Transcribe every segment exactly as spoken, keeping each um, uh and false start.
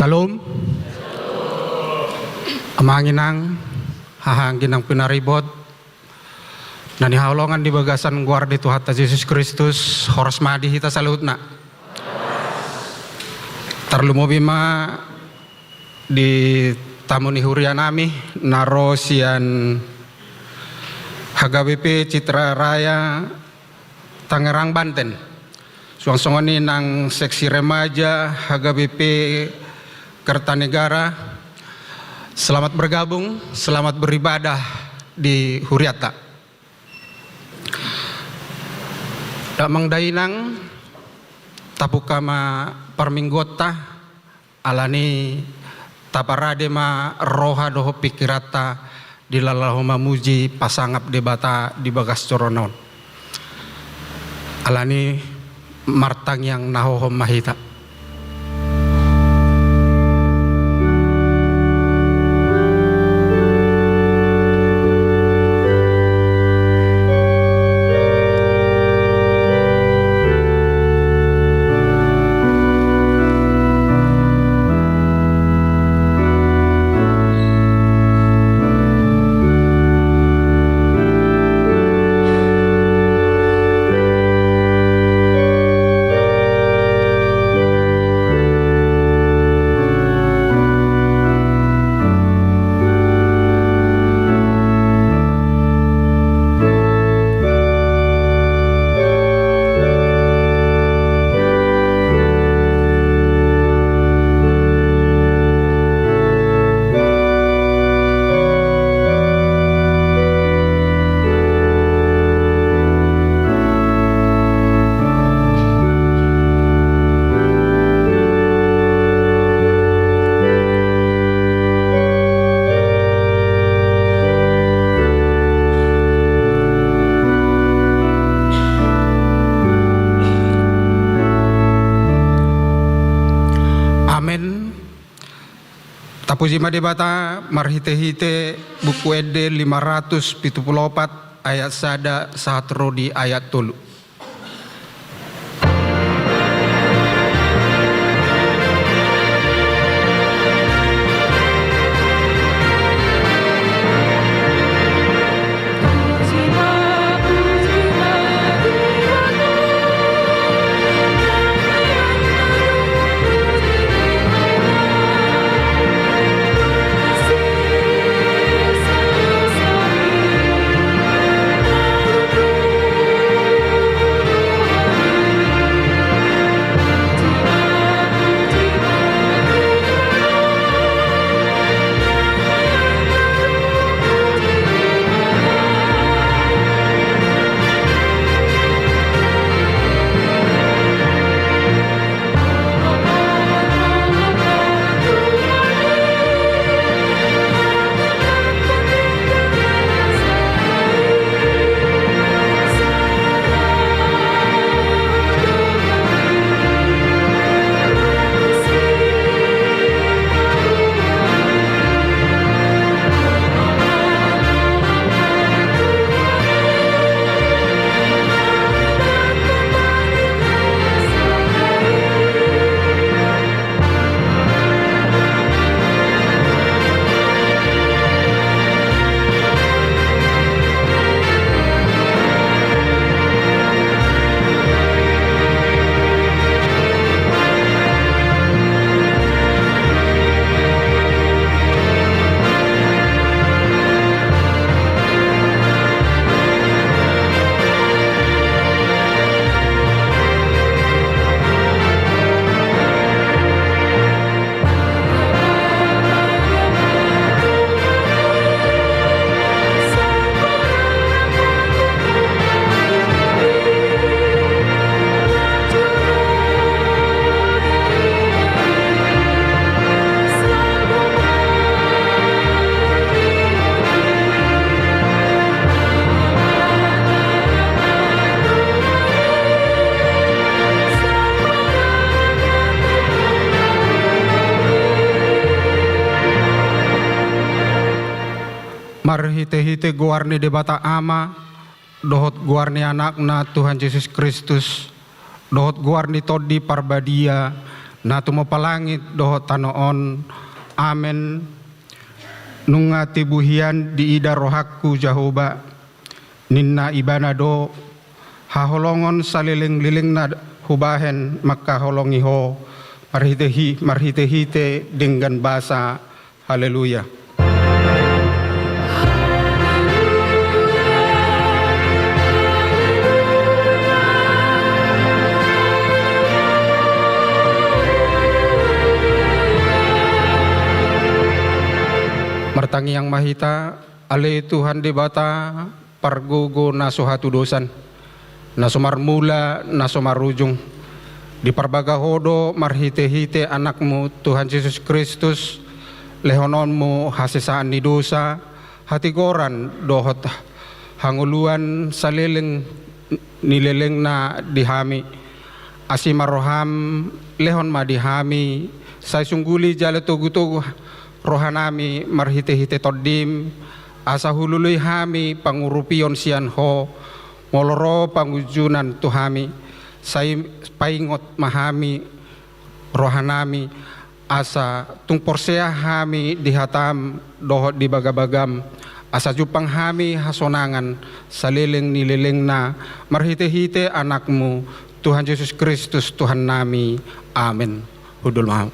Shalom. Amang inang, haha anggi na pinaribot, na hinaholongan di bagasan goar ni Tuhanta Jesus Kristus, horas ma di hita saluhutna. Tarlumobi ma di tamu ni huria nami, na ro sian H K B P Citra Raya Tangerang, Banten. Suang songon i nang seksi remaja H K B P Kertanegara. Selamat bergabung, selamat beribadah di huriata. Damang dainang, tabuka ma parmingguonta, alani taparade ma roha dohot pikiranta di lalaho mamuji pasangap Debata di bagas joro on. Alani martangiang na hohom ma hita. Amen. Tapuji ma Debata marhitehite Buku Ende lima ratus pitu pulu opat ayat sada sahat ro di ayat tolu. Marhitehite goar ni Debata Ama, dohot goar ni Anakna Tuhan Jesus Kristus, dohot goar ni Tondi Parbadia, na tumompa langit dohot tano on. Amen. Nunga tibu hian diida rohangku Jahowa, ninna Ibana do, haholongon salelenglelengna hubahen mangkaholongi ho, marhite-hi-, marhitehite denggan basa. Haleluya. Martangiang ma hita. Ale Tuhan Debata, pargogo na so hatudosan, na so marmula, na so marujung. Diparbaga ho do marhitehite Anakmu, Tuhan Jesus Kristus, lehononmu hasesaan ni dosa, hatigoran dohot hangoluan saleleng ni lelengna di hami. Asi ma roham, lehon ma di hami, sai sungguli jala togu-togu rohanami marhitehite Tondim, asa hulului hami pangurupion sian ho, molo ro pangunjunan tu hami, sai paingot ma hami rohanami, asa tung porsea hami di hatam dohot di bagabagam, asa jumpang hami hasonangan saleleng ni lelengna marhitehite Anakmu, Tuhan Jesus Kristus, Tuhannami. Amen. Hundul ma.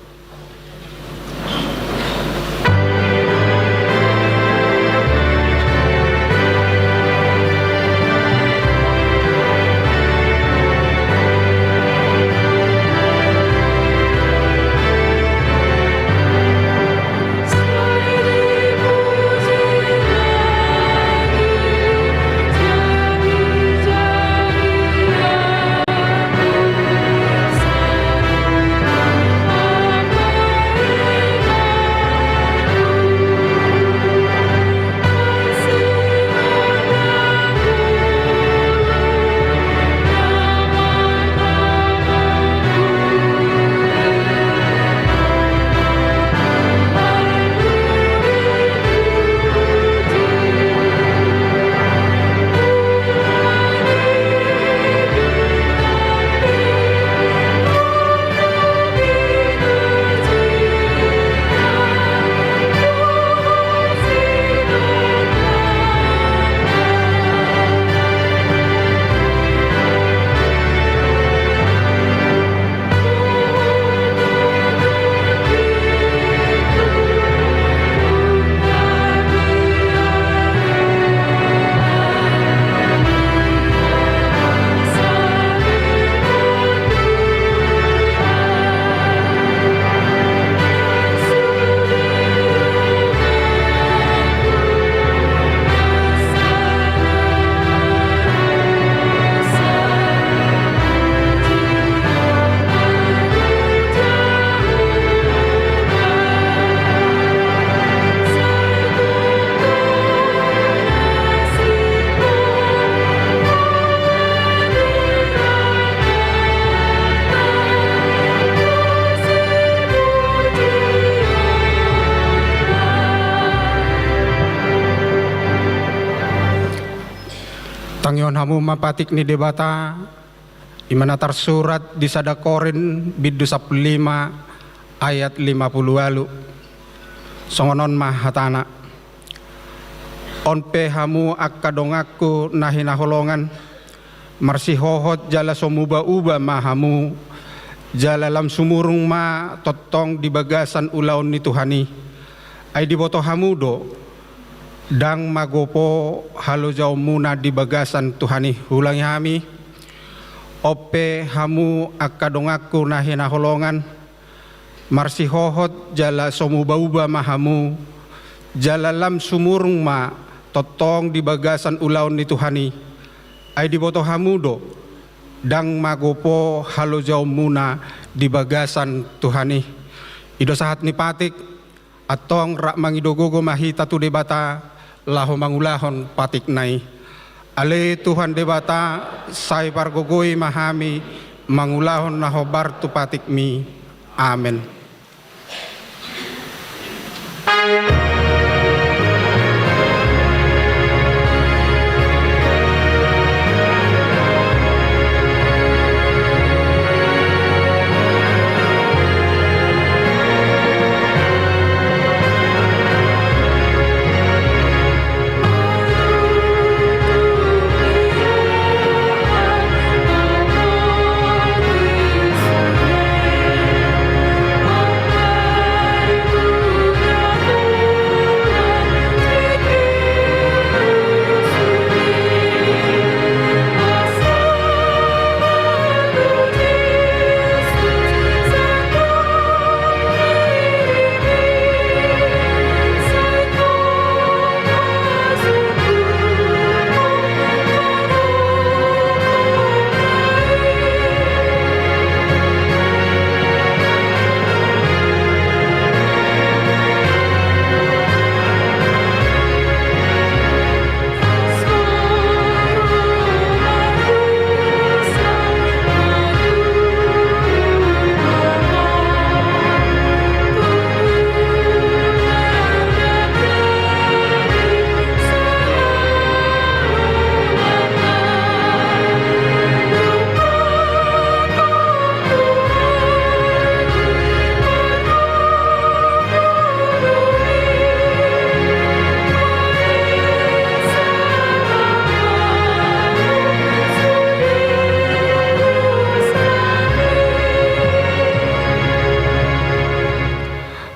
Tangihon hamu ma patik ni Debata, i ma na tarsurat di sada Korint bindu sampulu lima ayat lima pulu ualu. Songon on ma hatana. On pe hamu angka donganku na hinaholongan, marsihohot jala so muba-uba ma hamu, jala lam sumurung ma tongtong di bagasan ulaon ni Tuhan i. Ai diboto hamu do, ndang magopo halojaonmuna di bagasan Tuhan i. Hulangi hami. On pe hamu angka donganku na hinaholongan, marsihohot jala so muba-uba ma hamu, jala lam sumurung ma tongtong di bagasan ulaon ni Tuhan i. Ai diboto hamu do, ndang magopo halojaonmuna di bagasan Tuhan i. I do sahat ni patik. Antong rap mangido gogo ma hita tu Debata, laho mangulahon patikna i. Ale Tuhan Debata, sai pargogoi ma hami mangulahon na hombar tu patikmi. Amen.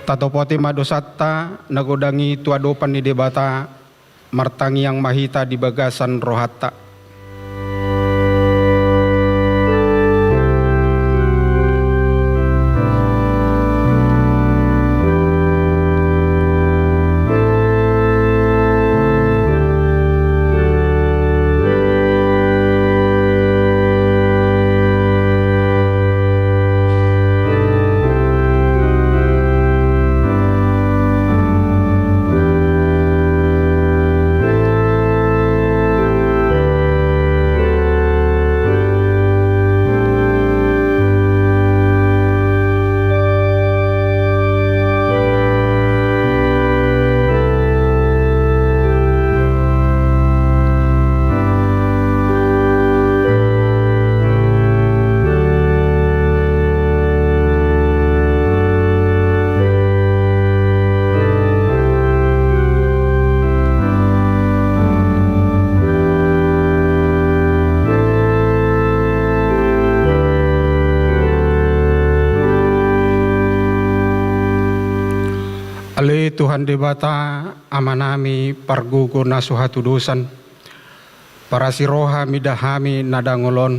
Tatopoti ma dosanta na godang i tu adopan ni Debata, martangiang ma hita di bagasan rohanta. Ale Tuhan Debata, Amanami, pargogo na so hatudosan, parasi roha mida hami na dangol on,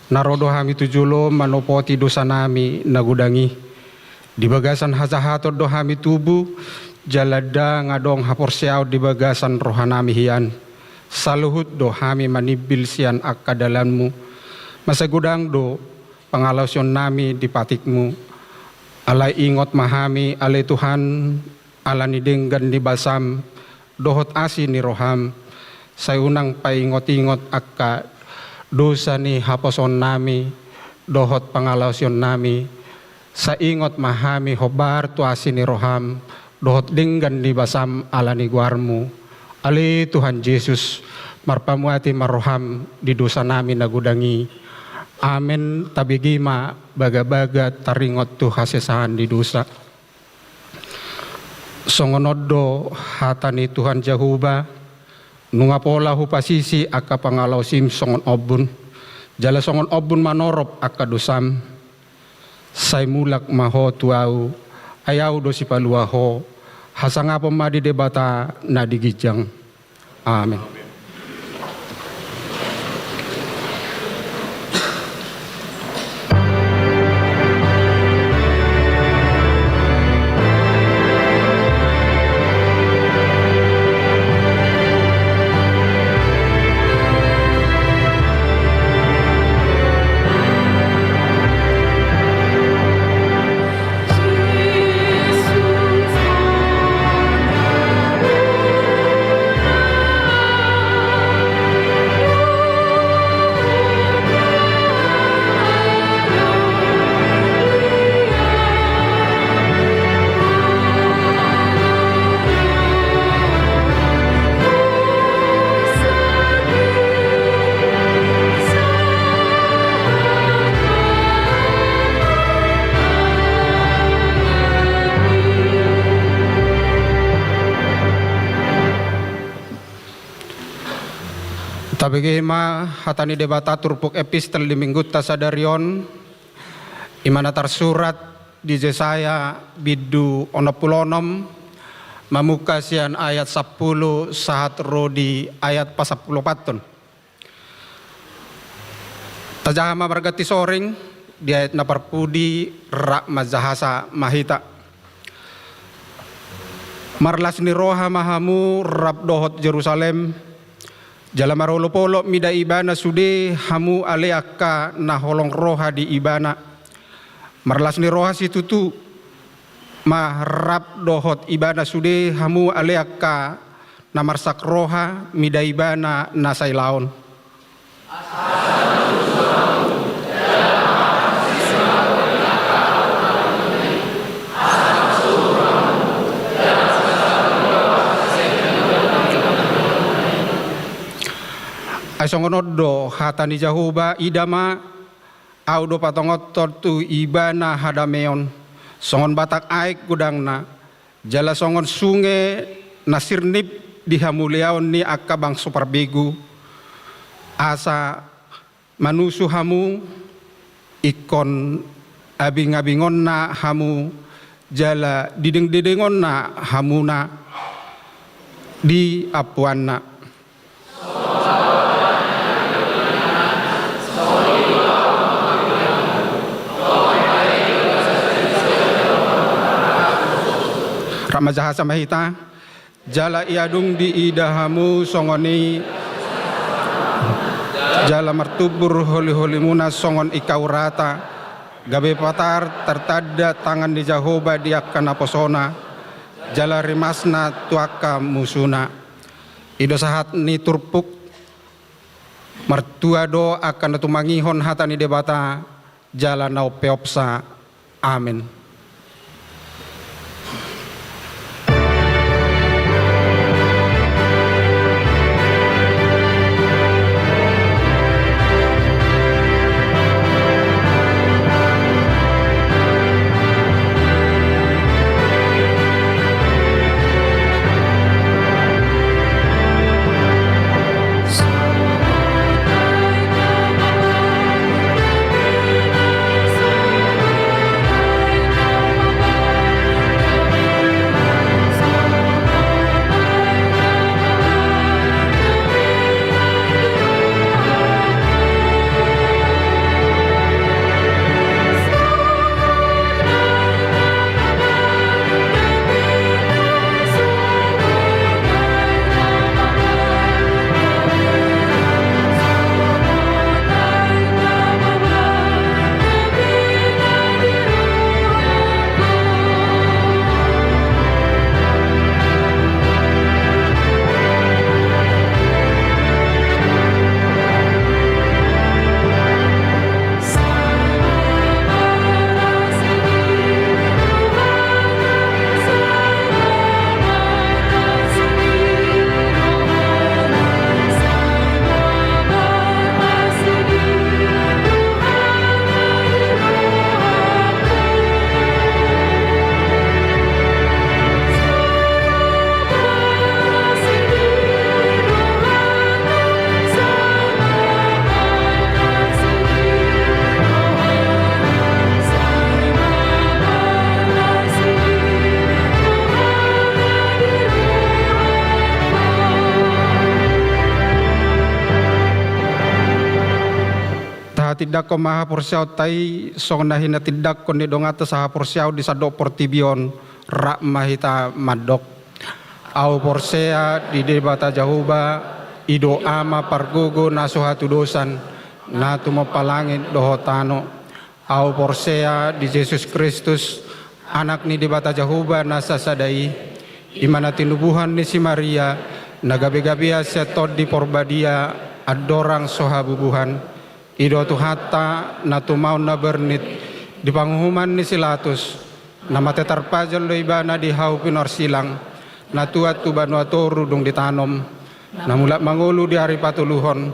na ro do hami tu jolom manopoti dosanami na godang i. Di bagasan hajahaton do hami tubu, jala ndang adong haporseaon di bagasan rohanami hian. Saluhut do hami manimbil sian angka dalanmu. Masa godang do pangalaosionnami di patikmu. Alai ingot ma hami, ale Tuhan, ala ni denggan ni basam, dohot asi ni roham, sai unang paingot-ingot angka dosa ni haposoonnami, dohot pangalaosionnami, sai ingot ma hami hombar tu asi ni roham, dohot denggan ni basam ala ni goarmu. Ale Tuhan Jesus, marpamuati ma roham di dosanami na godang i. Amen. Tabege ma bagabaga taringot tu hasesaan ni dosa. Songon on do hata ni Tuhan Jahowa, nunga pola hupasisi angka pangalaosim songon ombun, jala songon ombun manorop angka dosam, sai mulak ma ho tu Ahu, ai Ahu do sipalua ho. Hasangapon ma di Debata na di ginjang. Amen. Tabege ma hata ni Debata turpuk epistel di minggunta sadari on, i ma na tarsurat di Jesaya bindu onom pulu onom, mamungka sian ayat sampulu sahat ro di ayat pasampulu opat on. Tajaha ma marganti soring, di ayat na parpudi rap manjahasa ma hita. Marlas ni roha ma hamu rap dohot Jerusalem, jala marolopolop mida ibana sude hamu ale angka na holong roha di ibana. Marlas ni roha situtu ma rap dohot ibana sude hamu ale angka na marsak roha mida ibana na sailaon. Ai songon on do hata ni Jahowa, ida ma, Ahu do patongothon tu ibana hadameon, songon batak aek godangna, jala songon sunge na sirnip di hamuliaon ni angka bangso parbegu, asa manusu hamu ingkon abingabingonna hamu jala didengdedengonna hamuna di ampuanna. Rap manjahasa ma hita. Jala ia dung diida hamu songon i, jala martumbur holiholimuna songon ingkau rata, gabe patar tartanda tangan ni Jahowa di angka naposona, jala rimasna tu angka musuna. I do sahat ni turpuk. Martua do angka na tumangihon hata ni Debata, jala na umpeopsa. Amen. Tahatindangkon ma haporseaonta i songon na hinatindangkon ni donganta sahaporseaon di sandok portibi on. Rap ma hita mandok. Ahu porsea di Debata Jahowa, i do Ama pargogo na so hatudosan, na tumompa langit dohot tano. Ahu porsea di Jesus Kristus, Anak ni Debata Jahowa na sasada i, i ma na tinubuan ni si Maria, na gabegabean sian Tondi Porbadia, andorang so habubuhan. I do Tuhanta na tumaon na bernit di panguhuman ni si Latus, na mate tarpajal do Ibana di hau pinorsilang, na tuat tu banua toru dung ditanom, na mulak mangolu di ari patoluhon,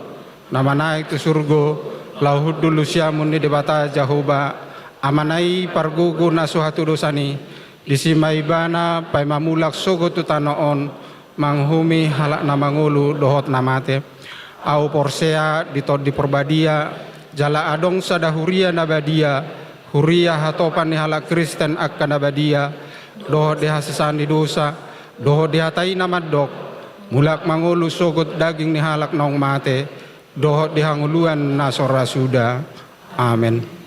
na manaek tu surgo, laho hundul tu siamun ni Debata Jahowa, Amana i pargogo na so hatudosan i, disi ma Ibana paima mulak sogot tu tano on, manguhumi halak na mangolu dohot na mate. Ahu porsea di Tondi Porbadia, jala adong sada huria na badia, huria hatopan ni halak Kristen angka na badia, dohot di hasesaan ni dosa, dohot di hata i na mandok, mulak mangolu sogot daging ni halak naung mate, dohot di hangoluan na so ra suda. Amen.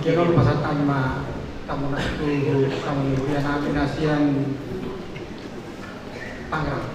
Ia, laos pasahat ma hamu nangkin tu hamu ni huria nami na sian Tangerang.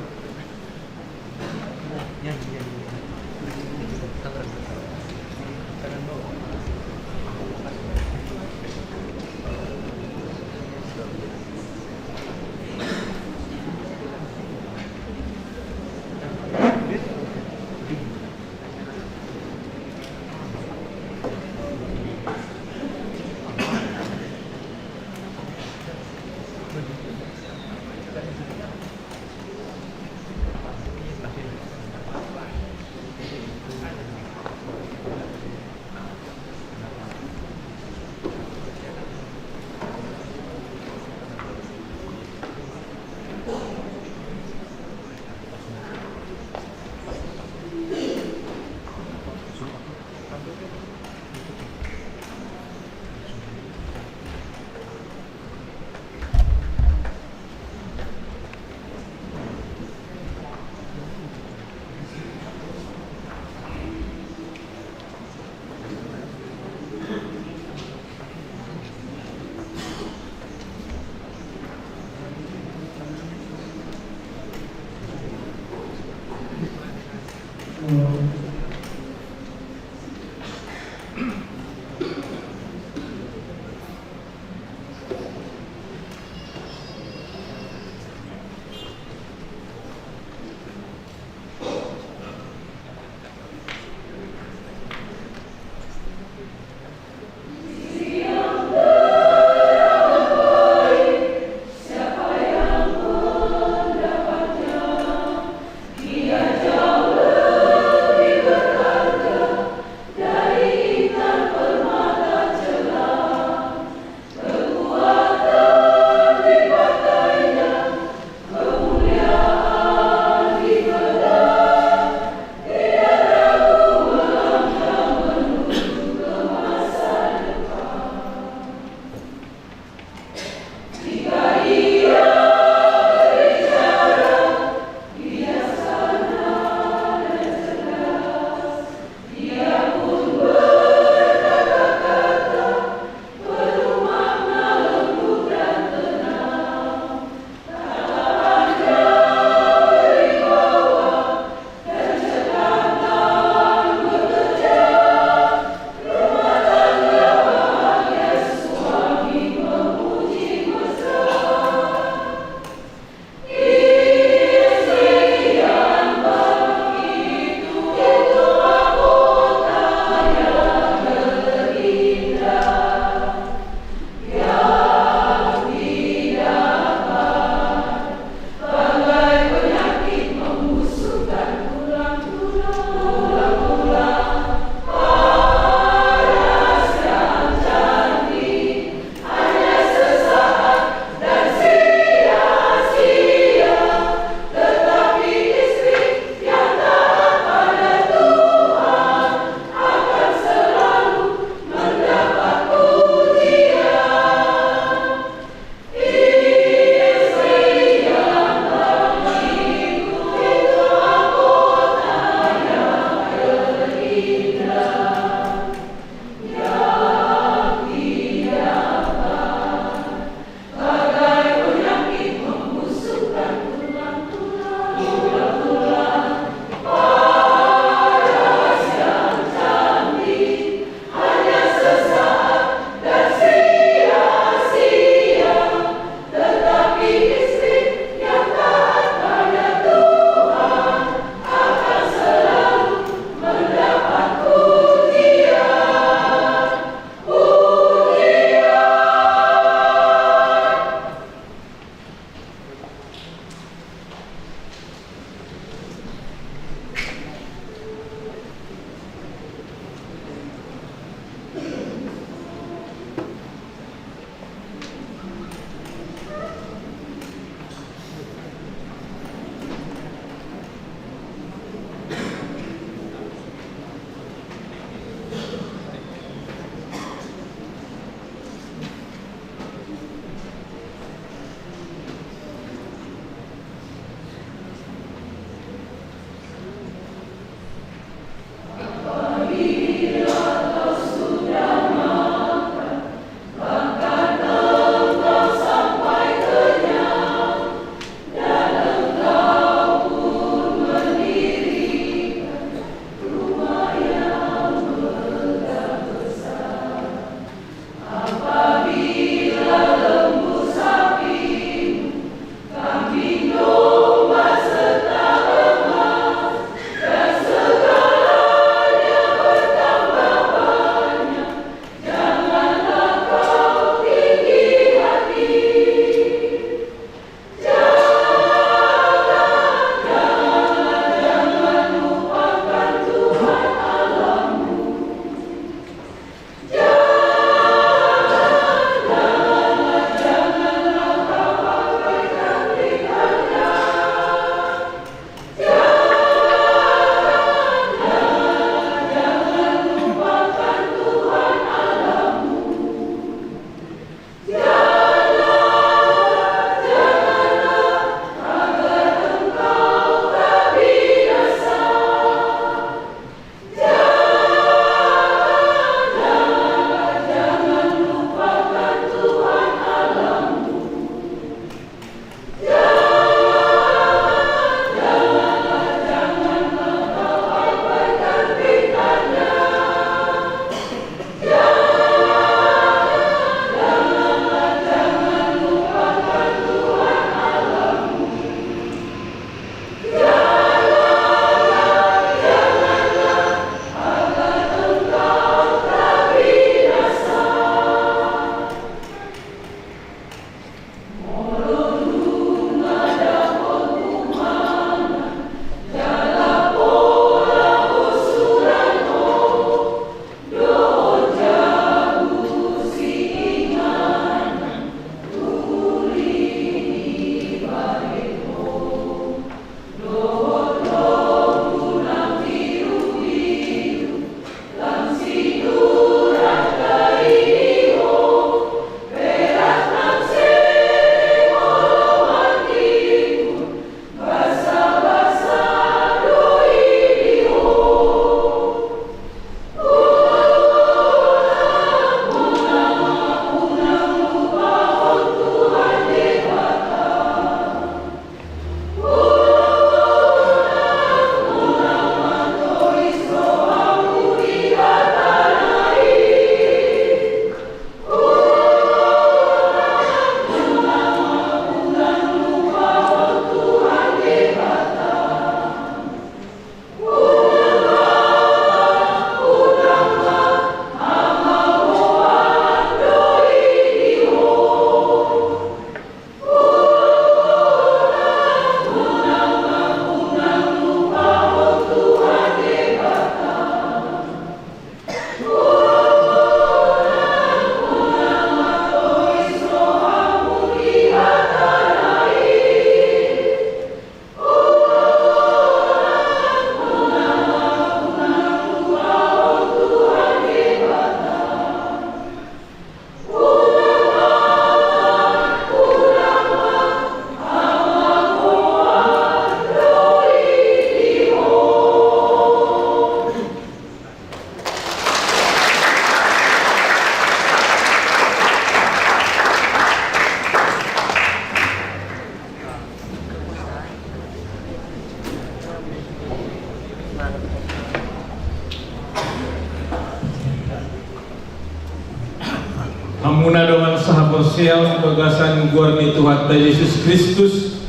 Hamuna dongan sahaporseaon di bagasan goar ni Tuhanta Jesus Kristus,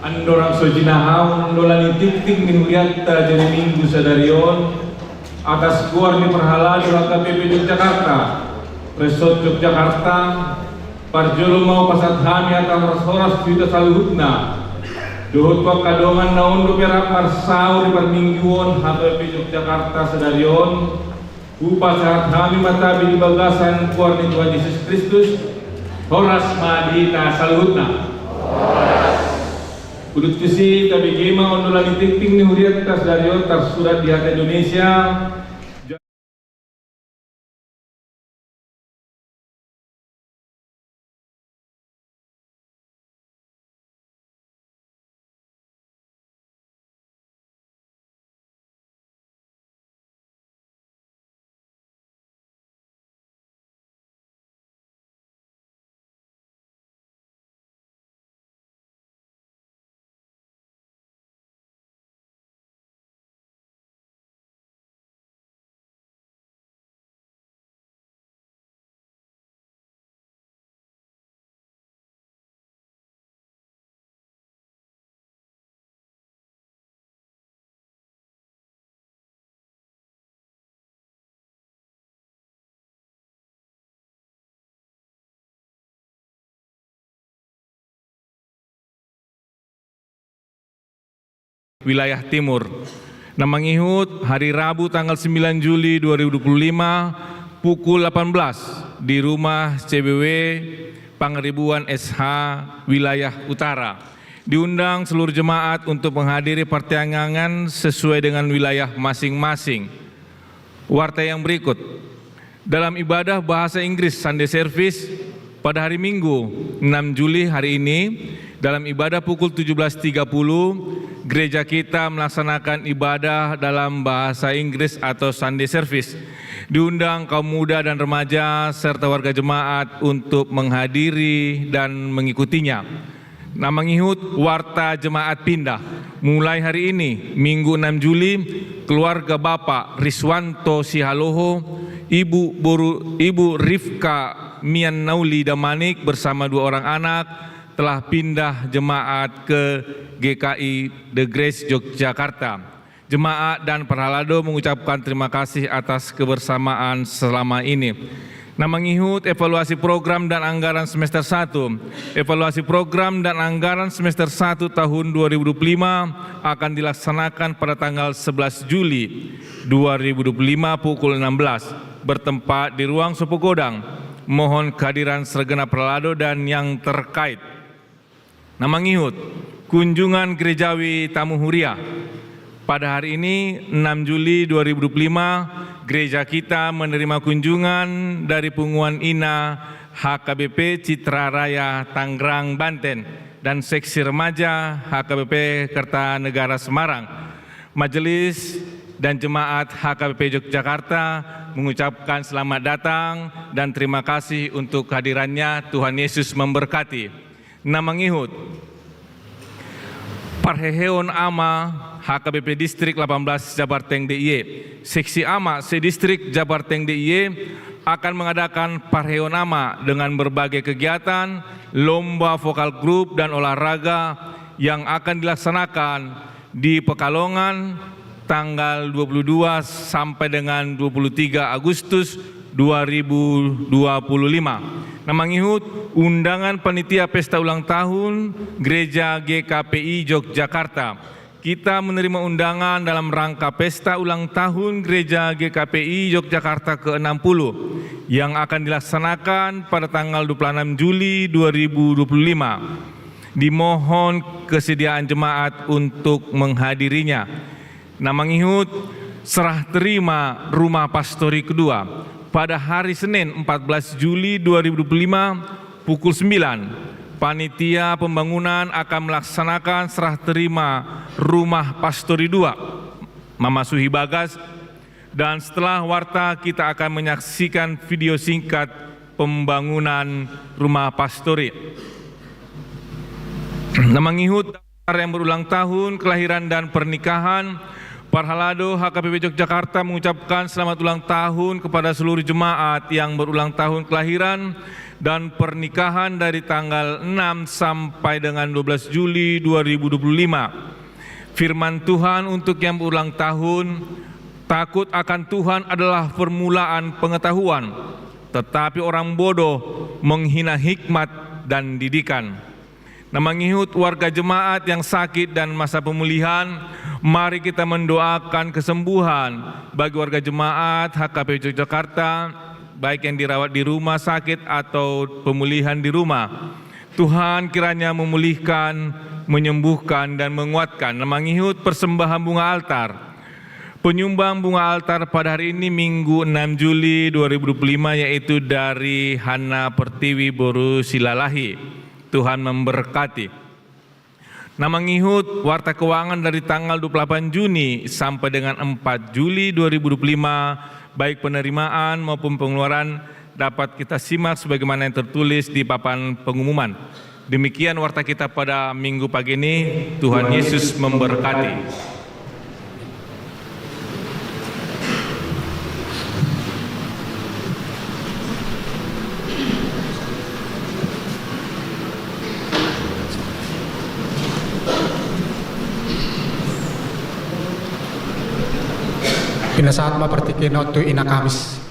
andorang so jinahahon ondolan ni tingting ni hurianta di ari Minggu sadari on, atas goar ni parhalado H K B P Yogyakarta, Resort Yogyakarta, parjolo ma hupasahat hami hata horas-horas tu hita saluhutna. Dohot tu angka dongan na on dope rap marsaor di parmingguon H K B P Yogyakarta sadari on, hupasahat hami ma tabi di bagasan goar ni Tuhan Jesus Kristus, horas ma di hita saluhutna. Udut tusi, tabege ma ondolan ni tingting ni hurianta sadari on tarsurat di hata Indonesia. Wilayah Timur. Na mangihut hari Rabu tanggal sembilan Juli dua ribu dua puluh lima pukul delapan belas di rumah C B W Pangaribuan S H wilayah Utara. Diundang seluruh jemaat untuk menghadiri partangiangan sesuai dengan wilayah masing-masing. Warta yang berikut. Dalam ibadah bahasa Inggris Sunday Service pada hari Minggu, enam Juli hari ini, dalam ibadah pukul tujuh belas tiga puluh, gereja kita melaksanakan ibadah dalam bahasa Inggris atau Sunday Service. Diundang kaum muda dan remaja serta warga jemaat untuk menghadiri dan mengikutinya. Na mangihut warta jemaat pindah. Mulai hari ini, Minggu enam Juli, keluarga Bapak Riswanto Sihaloho, Ibu Boru, Ibu Rifka Mian Nauli Damanik bersama dua orang anak telah pindah jemaat ke G K I The Grace Yogyakarta. Jemaat dan parhalado mengucapkan terima kasih atas kebersamaan selama ini. Na mangihut evaluasi program dan anggaran semester satu. Evaluasi program dan anggaran semester satu tahun dua ribu dua puluh lima akan dilaksanakan pada tanggal sebelas Juli dua ribu dua puluh lima pukul enam belas, bertempat di Ruang Sopo Godang. Mohon kehadiran segenap parhalado dan yang terkait. Na mangihut, kunjungan gerejawi tamu huria. Pada hari ini, enam Juli dua ribu dua puluh lima, gereja kita menerima kunjungan dari Punguan Ina H K B P Citra Raya Tangerang, Banten, dan seksi remaja H K B P Kertanegara Semarang. Majelis dan jemaat H K B P Yogyakarta mengucapkan selamat datang dan terima kasih untuk kehadirannya. Tuhan Yesus memberkati. Na mangihut, parheheon ama H K B P Distrik delapan belas Jabarteng D I Y, seksi ama se-distrik Jabarteng D I Y akan mengadakan parheheon ama dengan berbagai kegiatan, lomba vokal grup dan olahraga yang akan dilaksanakan di Pekalongan, tanggal dua puluh dua sampai dengan dua puluh tiga Agustus dua ribu dua puluh lima. Na mangihut, undangan panitia pesta ulang tahun Gereja G K P I Yogyakarta. Kita menerima undangan dalam rangka pesta ulang tahun Gereja G K P I Yogyakarta ke enam puluh yang akan dilaksanakan pada tanggal dua puluh enam Juli dua ribu dua puluh lima. Dimohon kesediaan jemaat untuk menghadirinya. Na mangihut, serah terima rumah pastori kedua pada hari Senin, empat belas Juli dua ribu dua puluh lima, pukul sembilan. Panitia pembangunan akan melaksanakan serah terima rumah pastori dua, mamasuhi bagas. Dan setelah warta, kita akan menyaksikan video singkat pembangunan rumah pastori. Na mangihut, yang berulang tahun kelahiran dan pernikahan, Parhalado, H K P P Jogjakarta mengucapkan selamat ulang tahun kepada seluruh jemaat yang berulang tahun kelahiran dan pernikahan dari tanggal enam sampai dengan dua belas Juli dua ribu dua puluh lima. Firman Tuhan untuk yang berulang tahun, "Takut akan Tuhan adalah permulaan pengetahuan, tetapi orang bodoh menghina hikmat dan didikan." Na mangihut warga jemaat yang sakit dan masa pemulihan, mari kita mendoakan kesembuhan bagi warga jemaat H K P P Jogjakarta, baik yang dirawat di rumah sakit atau pemulihan di rumah. Tuhan kiranya memulihkan, menyembuhkan, dan menguatkan. Na mangihut persembahan bunga altar. Penyumbang bunga altar pada hari ini, Minggu enam Juli dua ribu dua puluh lima, yaitu dari Hana Pertiwi boru Silalahi. Tuhan memberkati. Na mangihut warta keuangan dari tanggal dua puluh delapan Juni sampai dengan empat Juli dua ribu dua puluh lima, baik penerimaan maupun pengeluaran, dapat kita simak sebagaimana yang tertulis di papan pengumuman. Demikian warta kita pada Minggu pagi ini. Tuhan Yesus memberkati. Pinasahat ma partingkian on tu Ina Kamis.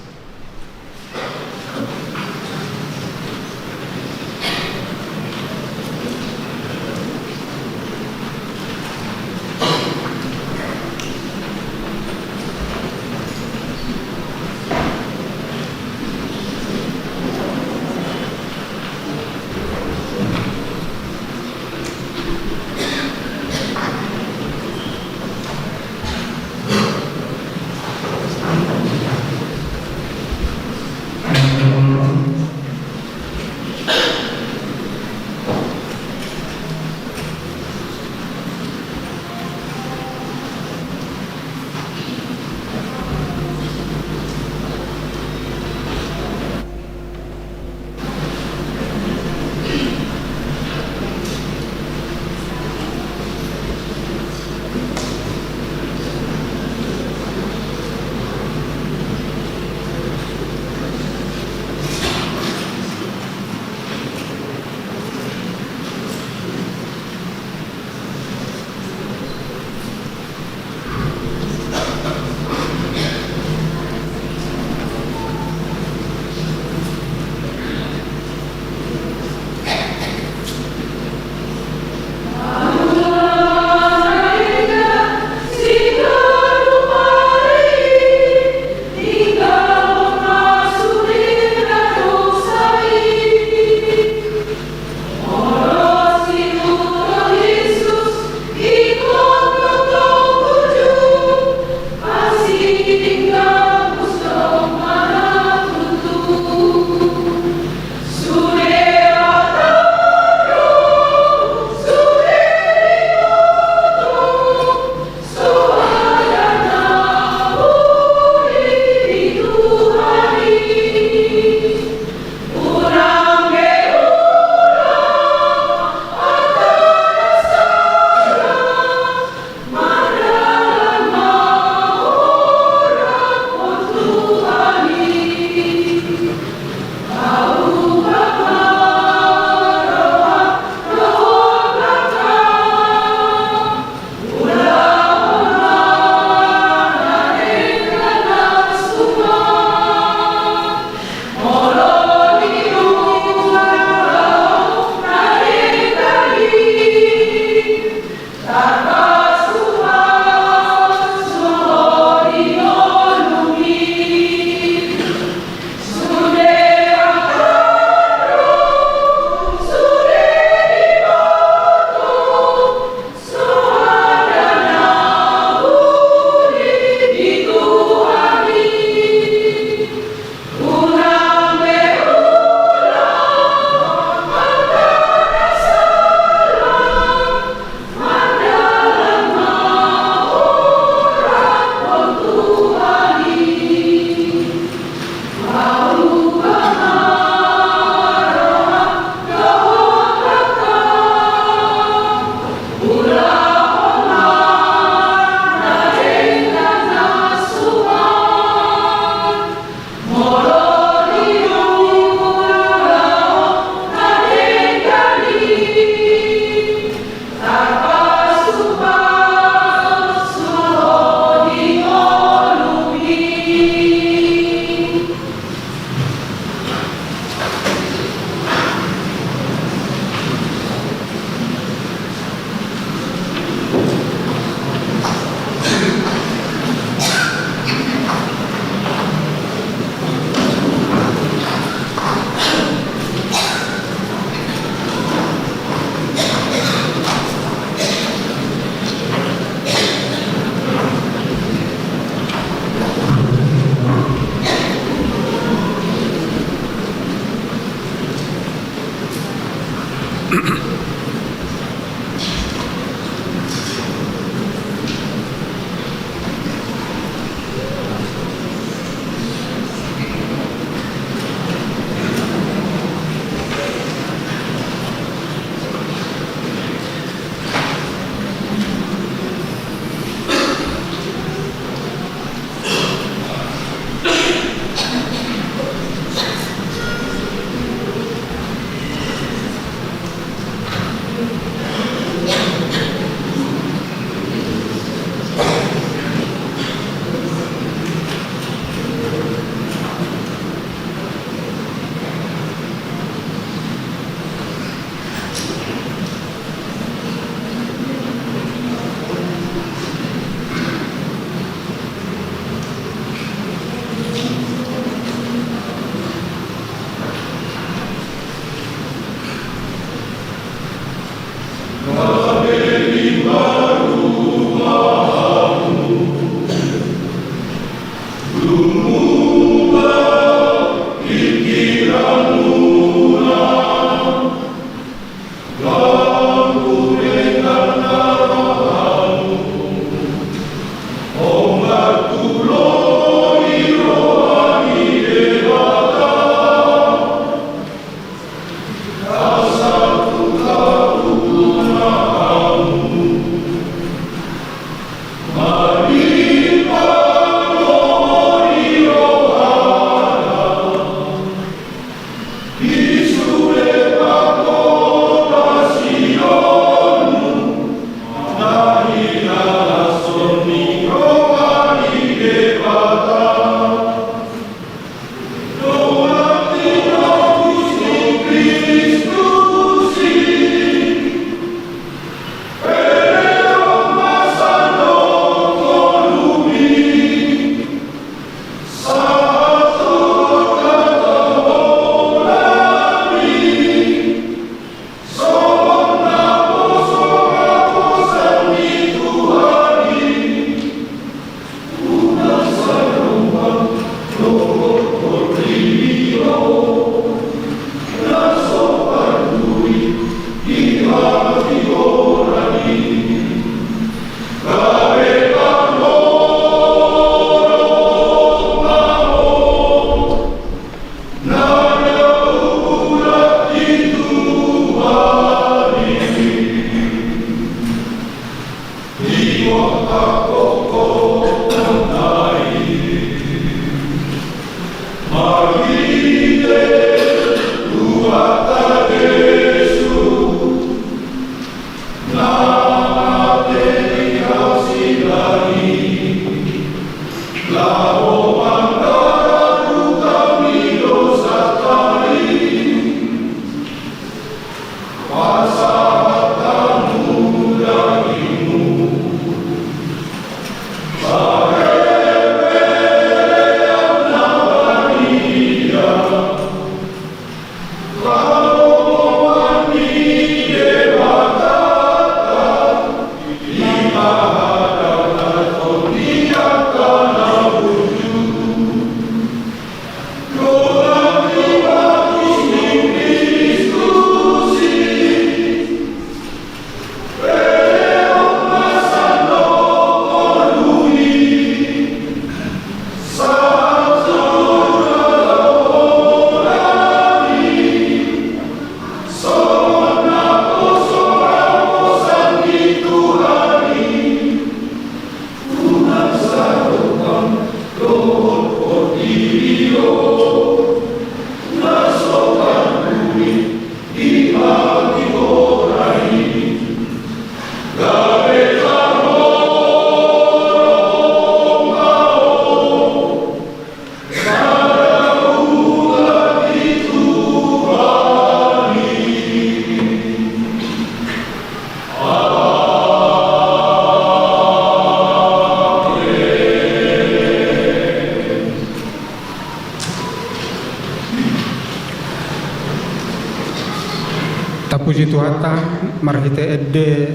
Tapuji Tuhanta marhite ende,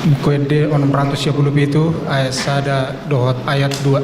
Buku Ende onom ratus sia pulu pitu, ayat sada dohot ayat dua.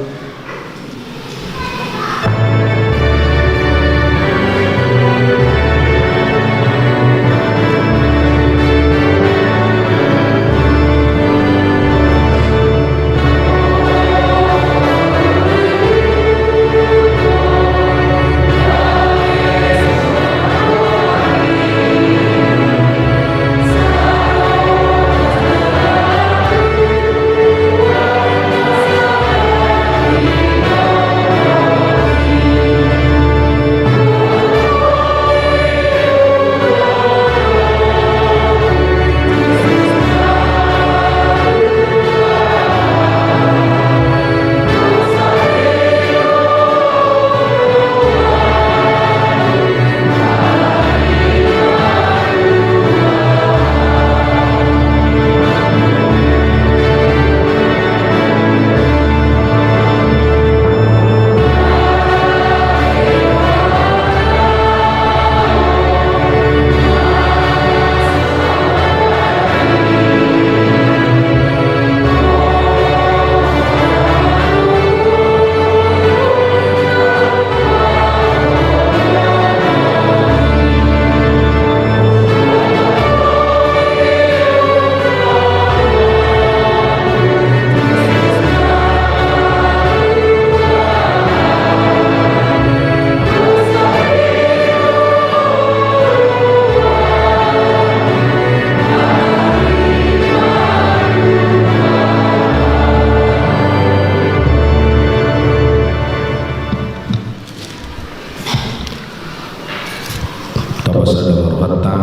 Pasada ma rohanta,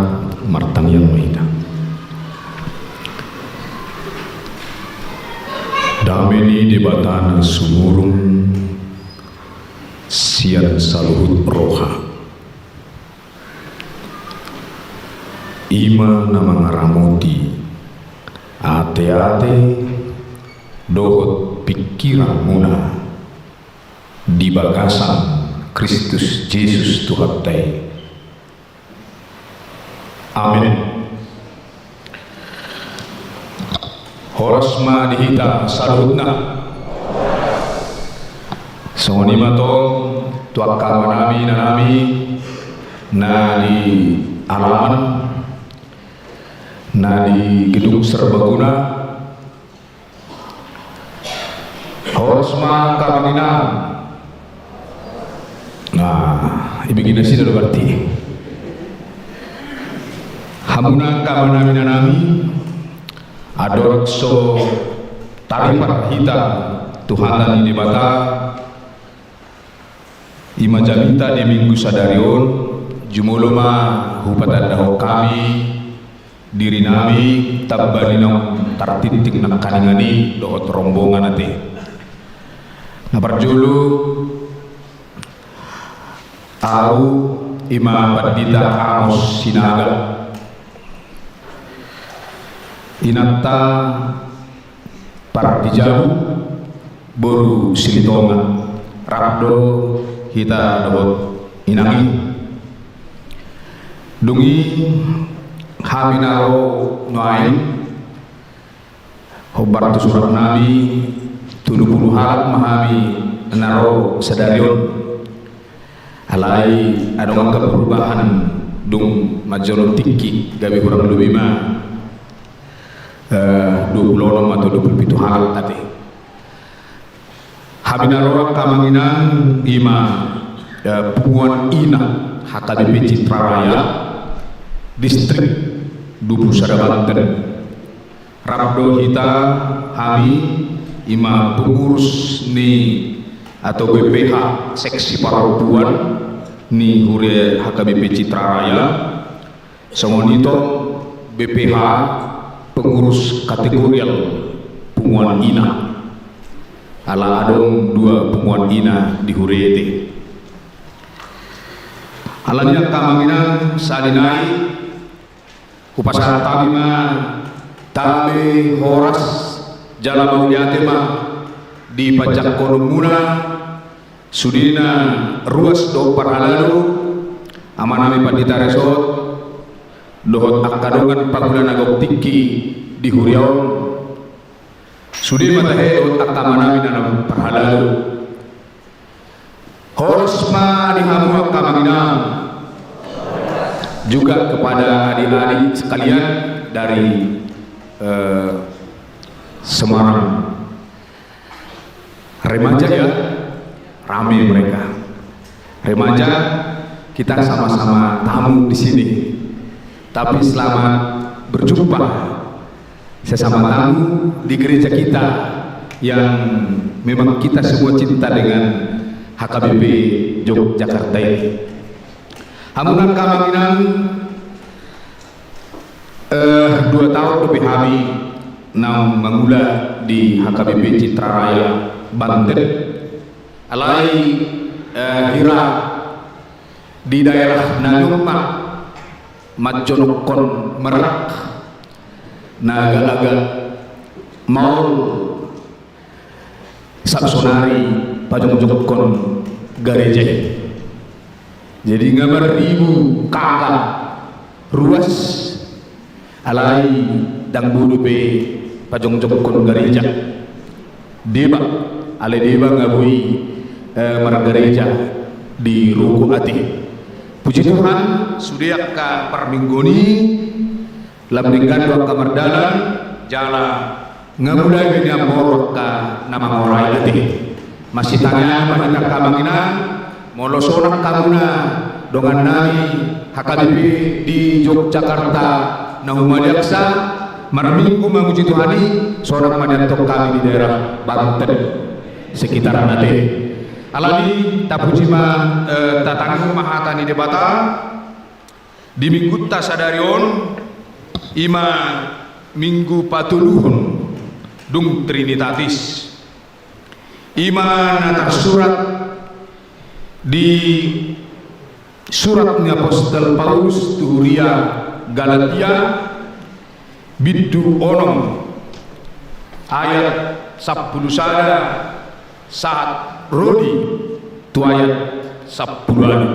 martangiang ma hita. Dame ni Debata na sumurung sian saluhut roha, i ma na mangaramoti ateate dohot pingkiranmuna di bagasan Kristus Jesus Tuhanta i. Amen. Horas ma di hita saluhutna. Songon i ma tong tu angka amanami inanami na di alaman, na di gedung serbaguna. Horas ma angka amang inang. Nah, ibegin nasida do berarti. Hamuna angka amanami inanami, andorang so taripar hita tu hata ni Debata, i ma jamita di Minggu sadari on, jumolo ma hupatandahon hami dirinami tamba ni naung tartinting nangkaningan i dohot rombongan ate. Na parjolo, ahu i ma Pandita Amos Sinaga, inanta Pardijabu boru Silitonga, rap do hita dohot inang i. Dung i hami na ro nuaeng, hombar tu suratnami, tolu pulu halak ma hami na ro sadari on. Alai adong angka perubahan dung manjalo tingki, gabe hurang lobi ma eh, dua pulu onom atau dua pulu pitu halak ate. Hami na ro angka amang inang i ma, eh, Punguan Ina H K B P Citra Raya, Distrik dua pulu sada Banten. Rap do hita, hami, i ma pengurus ni atau B P H seksi parompuan ni huria H K B P Citra Raya. Songon i tong B P H pengurus kategorial Punguan Ina. Ala adong dua Punguan Ina di huria i. Alani i angka amang inang, sahali nai hupasahat hami ma dame, horas jala mauliate ma di panjangkononmuna, sude na ruas dohot parhalado, amanami Pandita Resort, dohot angka dongan pangula na gok tingki di huria on. Sude ma tahe dohot angka amanami na parhalado. Horas ma di hamu angka amang inang. Juga kepada adik-adik sekalian dari, eh, Semarang. Remaja ya, rame mereka. Remaja, kita sama-sama tamu di sini. Tapi selamat berjumpa sesama tamu di gereja kita yang memang kita semua cinta dengan H K B P Yogyakarta ini. Hamu angka amang inang, eh, dua taon dope hami naung mangula di H K B P Citra Raya Banten. Alai, eh, hira di daerah na nunga manjonokhon merak, na agak-agak maol saonari pajongjongkon gareja i. Jadi nga marribu K K ruas, alai ndang boi dope pajongjongkon gareja. Deba, alai deba nga boi, eh, margareja di ruko ate. Puji Tuhan, sude angka parmingguon i, lam denggan do angka mardalan, jala nga mulai be nian molo angka na mangora i ate. Masitangiang ma hita angka amang inang, molo sonang hamuna dongannami H K B P di Yogyakarta na humaliangsa, marminggu mamuji Tuhan i, sonang ma nian tong hami di daerah Banten sekitarna ate. Alani i tapuji ma, eh, tatangiang ma hata ni Debata. Di minggunta sadari on, i ma minggu patoluhon dung Trinitatis. I ma na tarsurat di surat ni apostel Paulus tu huria Galatia, bindu onom, ayat sampulu sada sahat ro di tu ayat sampulu ualu.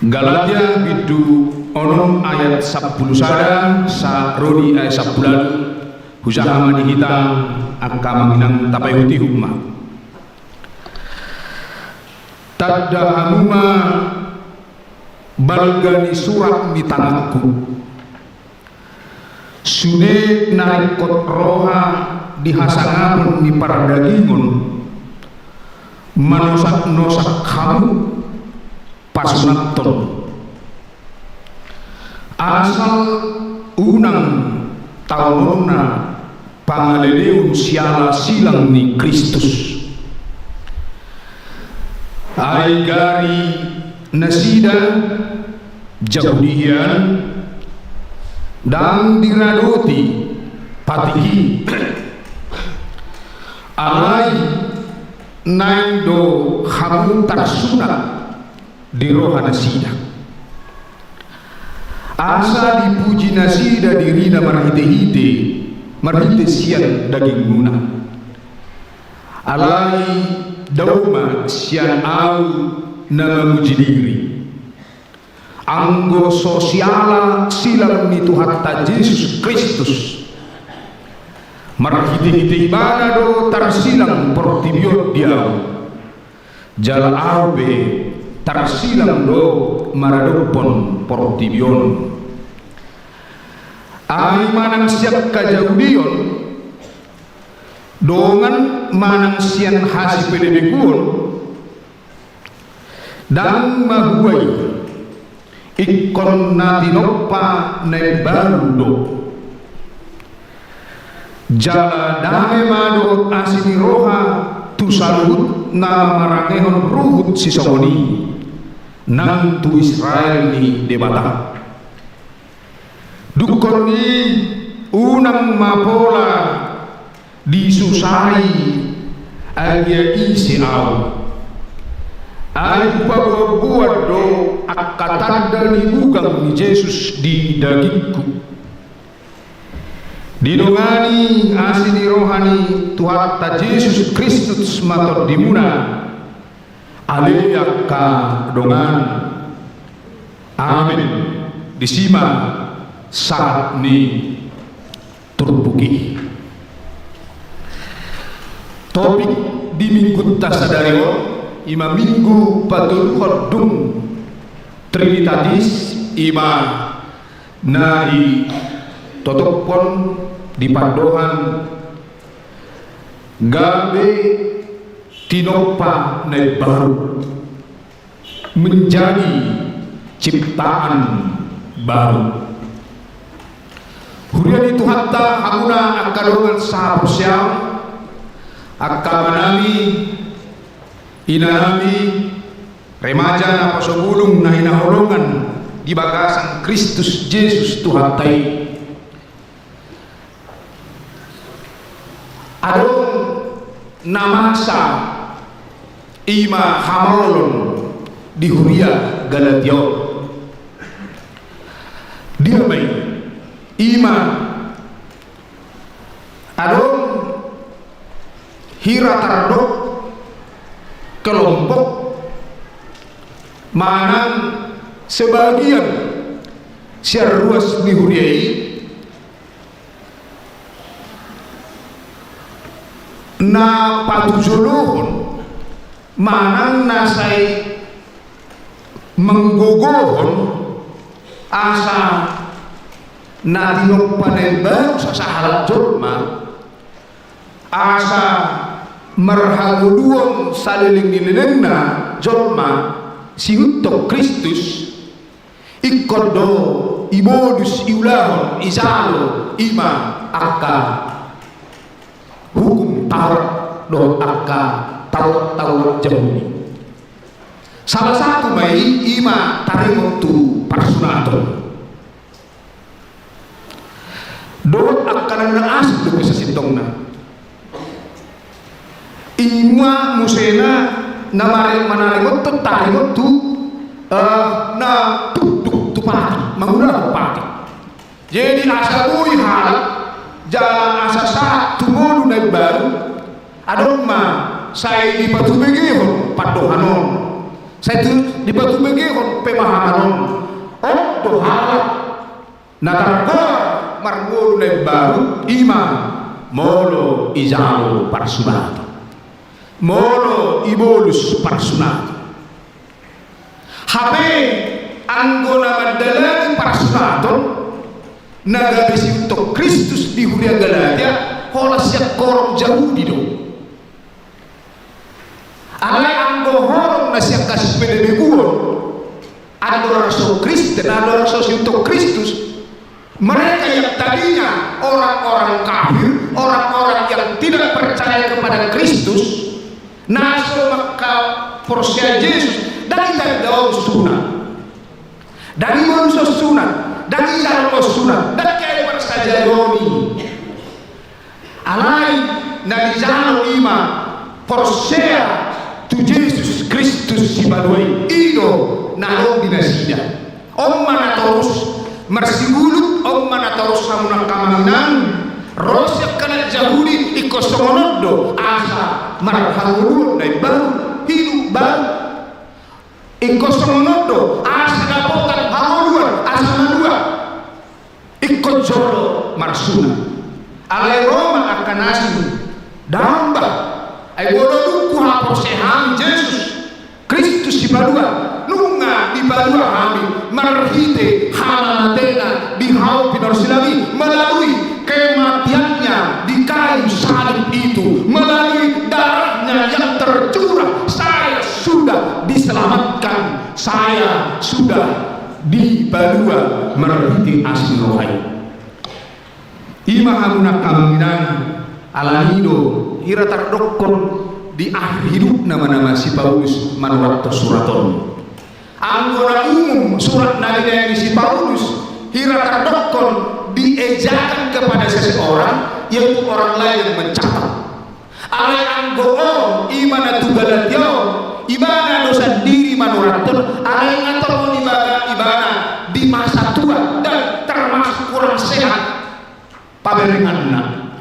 Galatia bindu onom ayat sampulu sada sahat ro di ayat sampulu ualu. Hujaha ma di hita angka amang inang, tapaihut-ihut ma. Tanda hamu ma balga ni surat ni tanganku. Sude na ringkot roha di hasangapon ni pardagingon, manosaknosak hamu pasunathon. Asal unang taononna pangaleleon siala silang ni Kristus. Ai gari nasida Jahudi hian, ndang diradoti patik i. Alai naeng do hamu tarsunat di roha nasida, asa dipuji nasida dirina marhite-hite, marhite sian dagingmuna. Alai dao ma sian ahu na mamuji diri, anggo so siala silang ni Tuhanta Jesus Kristus. Marhite-hite Ibana do tarsilang portibi on di ahu, jala ahu pe tarsilang do maradophon portibi on. Ai manang sian hajahudion, dongan manang sian hasipelebegguon, ndang mabuai, ingkon na tinompa na imbaru do. Jala dame ma dohot asi ni roha tu saluhut na marangehon ruhut sisongon i nang tu Israel ni Debata. Dungkon i unang ma pola disusai agia ise ahu. Ai hupaboa-boa do angka tanda ni bugang ni Jesus di dagingku. Didongani asi ni roha ni Tuhanta Jesus Kristus ma tondimuna, ale angka dongan. Amen. Disi ma sahat ni turpuk i. Topik di minggunta sadari on, i ma minggu patoluhon dung Trinitatis, i ma na ditotophon di pandohan gabe tinompa na imbaru, menjadi ciptaan baru. Huria ni Tuhanta, hamuna angka dongan sahaporseaon, angka amanami, inanami, remaja naposobulung na hinaholongan di bagasan Kristus Jesus Tuhanta i. Adong na masa, i ma hamaolon di huria Galatia on. Dia ma i? I ma adong hira tardok kelompok manang sebagian sian ruas ni huria i na patujolohon manang na sai manggogohon asa na tinompa na imbaru sasahalak jolma, asa marhangoluan saleleng ni lelengna jolma siihuthon Kristus. Ingkon do ibolus, iulahon, ijalo i ma angka hukum Taurat dohot angka Taurat-Taurat Jahudi. Salah satu ma i, i ma taringot tu parsunaton. Dohot angka na asing dope sasintongna. I ma muse na manaringot tu, taringot tu, eh, na tunduk tu patik, mangulahon patik. Jadi asa boi halak jala asa sahat tu ngolu na imbaru, adong ma sai dipatubegehon pandohan on, sai tu dipatubegehon pemahaman on. On do halak na targoar marngolu na imbaru, i ma molo ijalo parsunaton, molo ibolus parsunaton. Hape anggo na mandalani parsunaton na gabe siutok Kristus di huria Galatia, holan sian horong Jahudi do. Alai anggo horong na sian hasipelebeguon, andorang so Kristen, andorang so siutok Kristus, mereka yang tadinya orang-orang kafir, orang-orang yang tidak percaya kepada Kristus, na so mangkaporseai Jesus, ndang itandaon sunat, ndang ibolus sunat, ndang ijalo sunat, ndang keai parsajadon i. Alai na dijalo i ma porsea tu Jesus Kristus Sipalua i, i do na adong di nasida. On ma na torus marsigulut, on ma na torus hamu na angka amang inang, ro sian halak Jahudi, ingkon songon on do asa marhangoluan na imbaru, hidup baru. Ingkon songon on do asa dapotan hangoluan, asa malua. Ingkon jolo marsunat. Alai ro ma angka na asing, ndang bah, ai molo dung huhaporseai hami Jesus Kristus Sipalua, nunga dipalua hami marhite hamamatena di hau pinarsilang i, melalui kematiannya di kayu salib itu, melalui darahnya yang tercurah, saya sudah diselamatkan, saya sudah dipalua marhite asi ni roha i. I ma hamu na angka amang inang, alani i do hira tardokkon di akhir hidupna ma nama si Paulus manurathon surat on. Anggo na umum surat na niae ni si Paulus, hira tardokkon diejakan kepada seseorang, yaitu orang lain yang mencatat. Alai anggo on, i ma na tu Galatia on, ibana do sandiri manurathon, alai nga tongon ibana, ibana di masa tua dan termasuk kurang sehat paberenganna.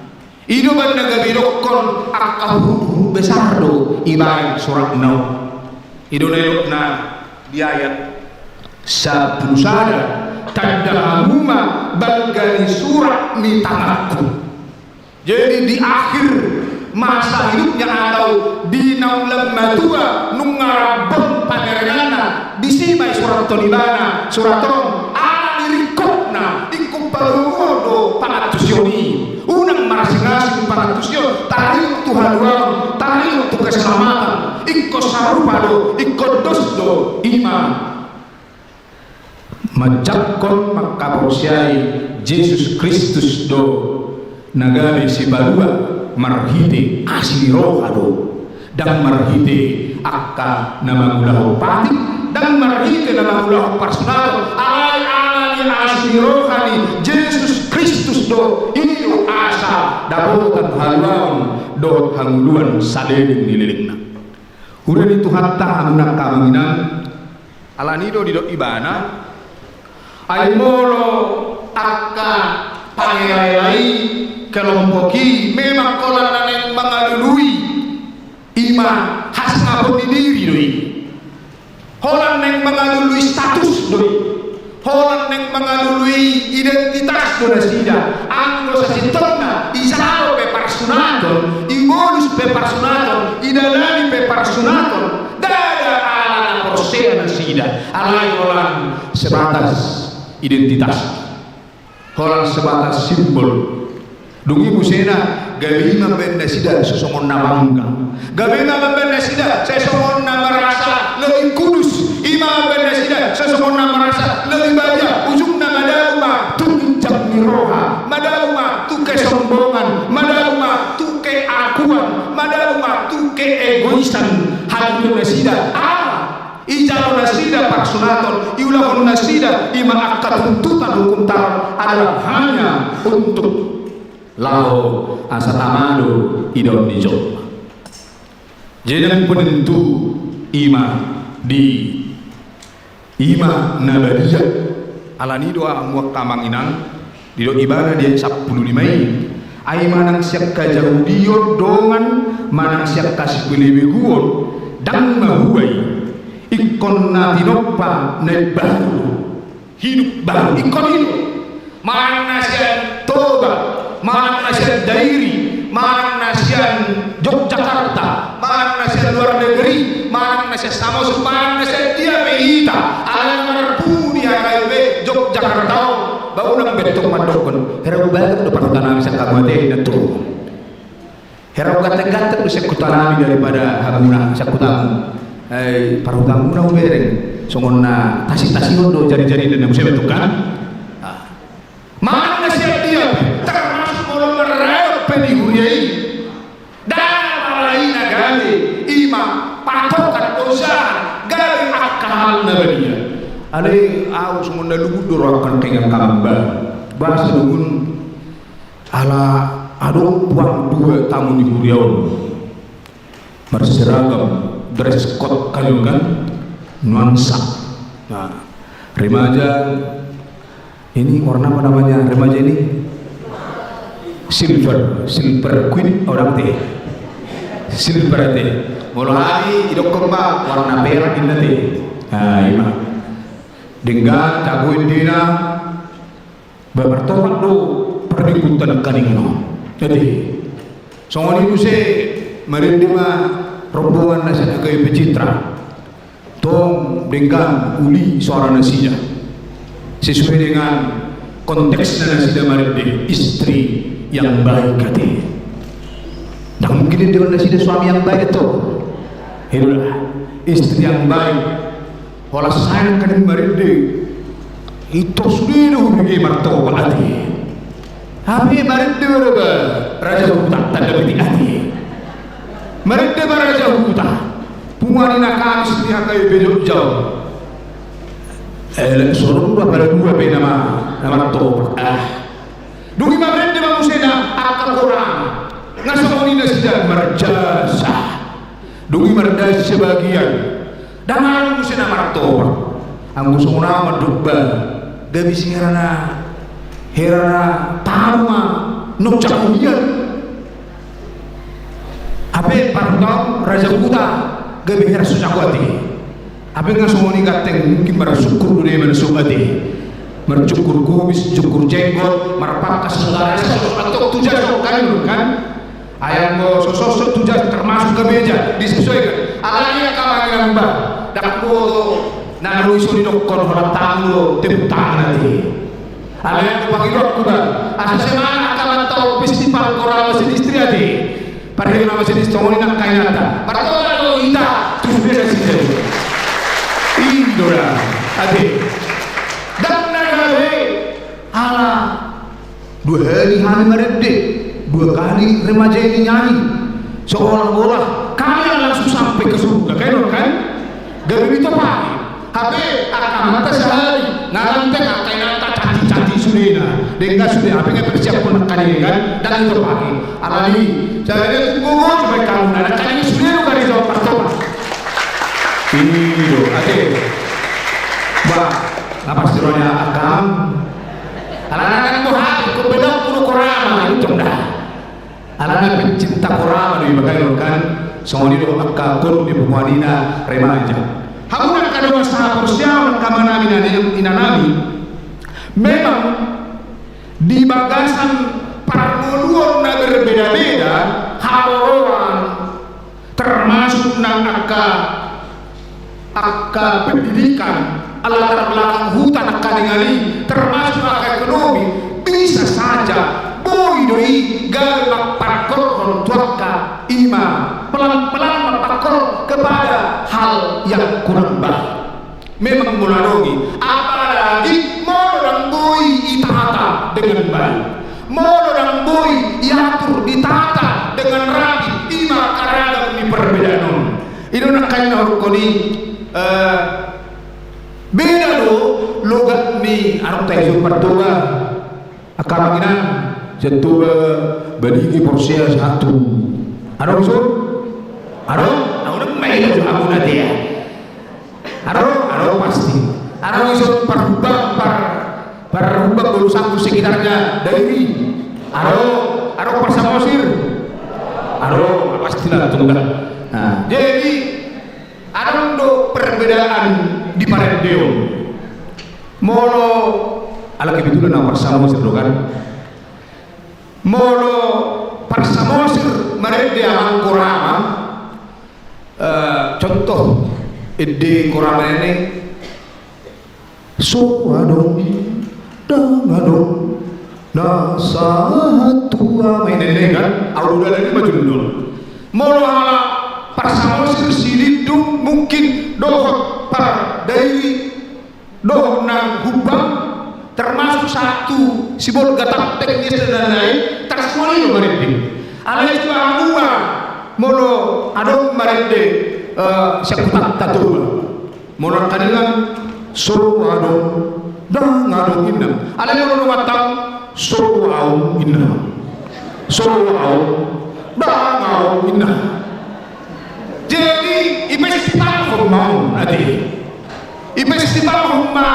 I do umbahen na gabe didokkon angka huruf-huruf besar do ibaen suratna on. I do na didok na di ayat sampulu sada, tanda hamu ma balga ni surat ni tanganku. Jadi di akhir masa hidupnya atau di naung lam matua, nunga rambon paberenganna, disi ma disurathon ibana surat on, ala ni ringkotna, ingkon paboahon do pangantusion i. Unang marasing-asing pangantusion, taringot tu haluaon, taringot tu keselamatan, ingkon sarupa do, ingkon dos do, i ma manjangkon mangkaporseai Jesus Kristus do na gabe sipalua marhite asi ni roha do, ndang marhite angka na mangulahon patik, ndang marhite na mangulahon parsunaton, alai ala ni asi ni roha ni Jesus Kristus do, i do asa dapotan haluaon dohot hangoluan saleleng ni lelengna. Huria ni Tuhanta, hamu na angka amang inang, alani do didok ibana, ai molo angka pangelaela i, kelompok i, memang holan na naeng mangalului, i ma hasangapon ni diri do i. Holan naeng mangalului status do i. Holan naeng mangalului identitas do nasida. Anggo sasintongna, ijalo pe parsunaton, ibolus pe parsunaton, idalani pe parsunaton, ndada ala na porsea nasida. Alai holan sebatas identitas. Holan sebatas simbol. Dung i musena, gabe i mambaen nasida so songon na bangga. Gabe i mambaen nasida so songon na merasa lebih kudus. I mambaen nasida so songon na merasa lebih badia. Ujungna madao ma tu ginjang ni roha. Madao ma tu kesombongan. Madao ma tu keakuan. Madao ma tu keegoisan. Hal nasida. Ah, Ijalo nasida parsunaton, iulahon nasida ima angka tuntutan hukum Taurat adalah hanya untuk laho asa tama do idaon ni jolma. Jadi na penentu ima di ima na badia. Alani do hamu angka amang inang, didok ibana di ayat sampulu lima i, ai manang sian hajahudion dongan manang sian hasipelebeguon, ndang mahua i. Ingkon na tinompa na imbaru, hidup baru, ingkon i do. Manang na sian Toba, manang na sian Dairi, manang na sian Yogyakarta, manang na sian luar negeri, manang na sian Samosir, manang na sian dia pe hita, ala na marpungu di H K B P Yogyakarta on, ba unang be tong mandokkon, hera hubahen do parhutanami sian hamu ate, ninna tong. Hera hugantengganteng do sian hutanami daripada hamuna sian hutamu. Eh, parhutamuna hubereng, songon na tasi-tasihon do jari-jarina, na muse be tong kan. Ah. Manang na sian dia pe, termasuk molo marrayo pe di huria i, ndang ala i na gabe ima patokan, ojahan gabe angka hal na badia. Alai ahu songon na lungun do rohangku, angka inang, amang, ba bahasa lungun. Ala adong puang dua tamu ni huria on, marseragam, dress code, kan, nuansa. Nah, remaja ini warna apa namanya remaja ini? Silver, silver queen, orang te. Silver te. Molo hami idokkon ma warna perak, ninna te. Nah, ima. Denggan, jago endena. Ba martopak do pardenggunta nangkaning on. Jadi songon i muse marende ma rombongan na sian H K B P Citra. Tong denggan, uli soara nasida. Sesuai dengan konteksna nasida marende, istri yang baik ate. Ndang mungkin ende nasida suami yang baik to. Itulah, istri yang baik. Holan sai nangkaning marende, ito sude do hubege martopak ate. Hape marende ma do ba raja huta, tanda petik ate. Marende ma raja huta. Punguan ni na Kamis di H K B P Jogja on. Eh, lek so adong do apala dua pe nama, nama martopak. Ah. Dung i marende ma muse na angka korama. Nga songon i nasida marjasa. Dung i marjasa sebagian. Ndang adong muse na martopak. Anggo songon ahu mandok ba, gabe si hera na, hera na tamu ma nunga jago hian. Hape parhutahon raja huta gabe hera so jago ate. Hape nga songon i ganteng, mungkin marjungkur do deba na so ate. Marjungkur kumis, jungkur jenggot, marpangkas, marpangkas, antong tu jasa, kan, kan? Ai anggo so sosot tu jasa termasuk kemeja, disesuaikan. Alani angka amang inang, ba ndang boto na dison didokkon holan tamu do tepuk tangan ate. Alai anggo pangidoanku ba, asa semangat angka amanta on, festival korama seni istri ate. Parhela nama seni istri, songon i nangkaning ate. Martopak do hita tu sude nasida. I do da ate. Ndang na gabe. Ala dua hali hami marende, dua kali remaja ini nyanyi, seolah-olah kami yang langsung sampai ke surga, kan, kan? Gabe ditopaki. Hape angka amanta sahali, nga ganteng angka inanta, cantik-cantik sudena. Denggan sude, hape nga persiapan nangkaning, kan? Ndang ditopaki. Alani, sahali tu gogo, coba kamu, nangkaning sude do gabe jawab martopak. I do ate. Ba, na pasti rohana angka am. Alana kan do hami, ingkon bedaon do korama, i tong da. Alana pencinta korama do iba, kan, kan. Songon i do angka korum ni punguan i na remaja. Hamu angka dongan sahaporseaon, angka amanami, inanami. Memang di bagasan parngoluon na berbeda-beda, haroroan, termasuk nang angka, angka pendidikan, latar belakang huta nangkaning i, termasuk angka ekonomi, bisa saja boi do i gabe mampargorhon tu angka ima, pelan-pelan mampargorhon kepada hal yang kurang baik. Memang molo adong i, apalagi molo ndang boi itata dengan baik, molo ndang boi iatur, ditata dengan rapi, ima angka ragam ni perbedaan on. I do nangkaning na hudokkon i, eh, logat ni adong tahe Toba, Toba. Angka amang inang, sian Toba, Balige, Porsea, Satu. Adong dison? Adong? Adong, main jo aku nanti ya. Adong, adong pasti. Adong dison Parhumbang, Par, Parhumbang, Bolu Sanggul, sekitarnya, Dairi. Adong, adong Parsamosir. Adong, pasti lah tunggal. Nah, jadi adong do perbedaan di parendeon. Molo, ala kebetulan au Parsamosir do kan. Molo Parsamosir marende amangku rama, eh, contoh, ende ku rama nene, so adong, ndang adong na sahat tu ama i nene kan, au do dalan i ma jundul. Molo ala Parsamosir, Silindung mungkin dohot Pardairi, dohot nang Humbang, termasuk Satu, Sibolga, Tamtek, Nias dan lain-lain, tarsongon i do marende. Alai tu angka molo adong marende, eh, sian hutanta Toba. Molo angka ninna, so adong, ndang adong inna. Alai molo dongan ta, so aung inna. So aung, ndang aung inna. Jadi, i festival ma on, ate. I festival ma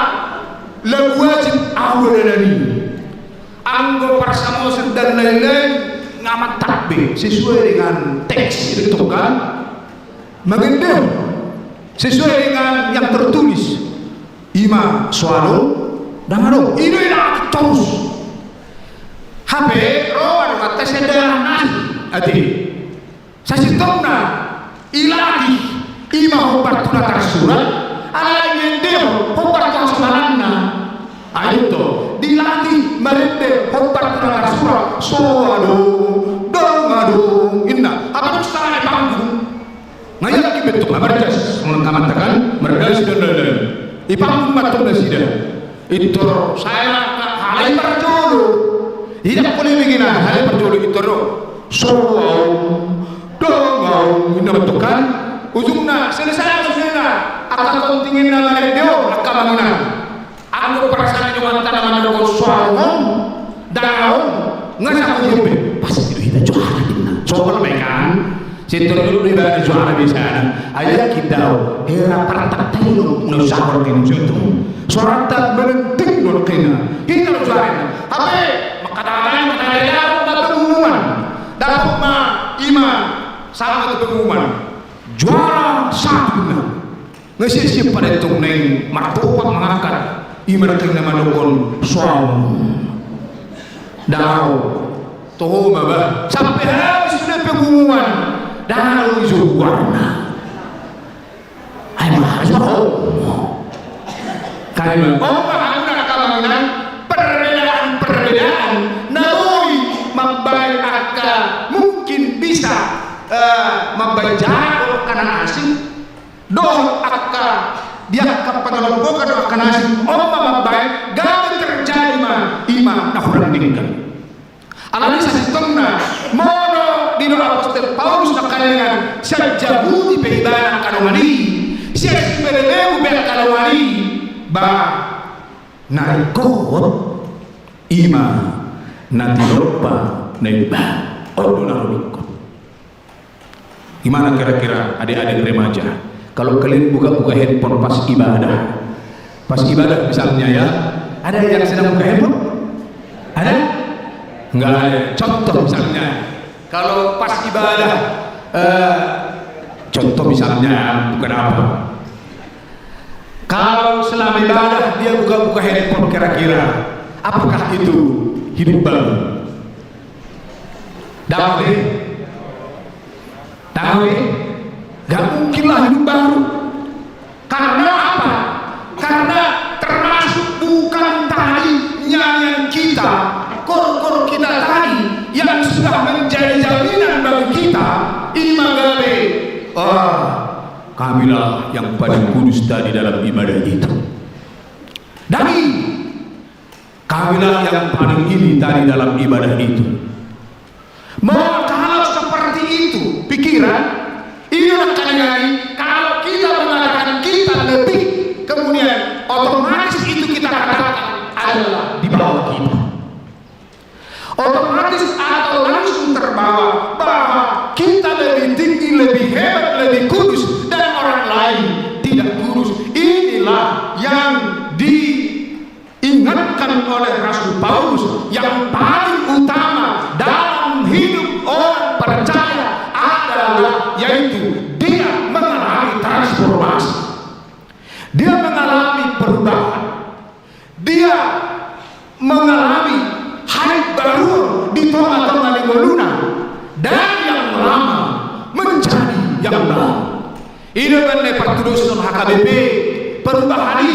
lagu wajib, au do dalan i. Anggo Parsamosir dan lain-lain, nga mantap be, sesuai dengan teks itu kan. Mangendehon sesuai dengan yang tertulis. I ma so adong, ndang adong. I do i na torus. Hape ro adong hata sian dalan nai, ate. Sasintongna, i latih, i ma hombar tu na tarsurat, alai endehon hombar tu hasomalanna. Ai do, dilatih marende hombar tu na tarsurat, so adong, ndang adong, inna. Apa dosa i panggung? Nga yakin bentuk, nga marjas, molo nga matakan, marjas dan lain-lain. I panggung ma tong nasida. Pintor, sai angka halai parjolo. Ida pole begina, halai parjolo pintor do. So aung, ndang aung, inna bentuk kan. Ujungna, selesai maksudna. Angka kontingenna marende on, angka amang inang. Anggo perasaan jomanta na mandok so aung, ndang aung, nga sahat tu i be. Pasti do hita juara, inna. Soal ma i kan. Sintong dulu di bani juara di sana. Ai yakin do au. Hera partak tayo na usaha orang kena sintong. Suaranta menenting do kena. Hita do juara. Hape, maka tangan, maka tangan, maka pengumuman. Dapot ma, i ma, sama tu pengumuman. Juara satu na. Nga siap-siap pade tong naeng martopak mangangkat. I ma nangkin na mandokkon so aung. Ndang aung. Toho ma bah. Sampe habis sude pengumuman. Ndang adong i juarana. Ai ma so aung. Kami ma. Oh, ma, angka amang inang, perbedaan-perbedaan na boi mambaen angka mungkin bisa, eh, mambaen jago angka na asing. Dohot angka di angka pangalompokan dohot angka na asing, on ma mambaen gabe terjadi ma i ma na hurang denggan. Alani sasintongna, molo didok apostel Paulus nangkaningan sian Jahudi pe ibana angka dongan i, sian sibelebegu pe angka dongan i, ba na ringkot i ma na tinompa na imbahan, on do na ringkot. Gimana kira-kira adik-adik remaja, kalau kalian buka-buka handphone pas ibadah? Pas ibadah misalnya ya, ada yang sedang buka handphone? Ada? Enggak ada. Contoh misalnya, kalau pas ibadah, eh, contoh misalnya, bukan apa. Kalau selama ibadah dia buka-buka handphone, kira-kira apakah itu hidup baru? Dapat, eh? Dapat, eh? Gak mungkin lah hidup baru. Karena apa? Karena termasuk bukan tadi nyanyian kita, kor-kor kita tadi yang sudah menjadi jaminan bagi kita, i ma gabe, ah, kamilah yang paling kudus tadi dalam ibadah itu. Daging. Kamilah yang paling ini tadi dalam ibadah itu. Mau kalau seperti itu pikiran, ini akan jadi, kalau kita mengatakan kita lebih, kemudian otomatis itu yang diingatkan oleh Rasul Paulus, yang paling utama dalam hidup orang percaya adalah, yaitu dia mengalami transformasi. Dia mengalami perubahan. Dia mengalami hal baru di tonga-tonga ni ngoluna, dari yang lama menjadi yang baru. I do umbahen na partudoshon H K B P perubahan i,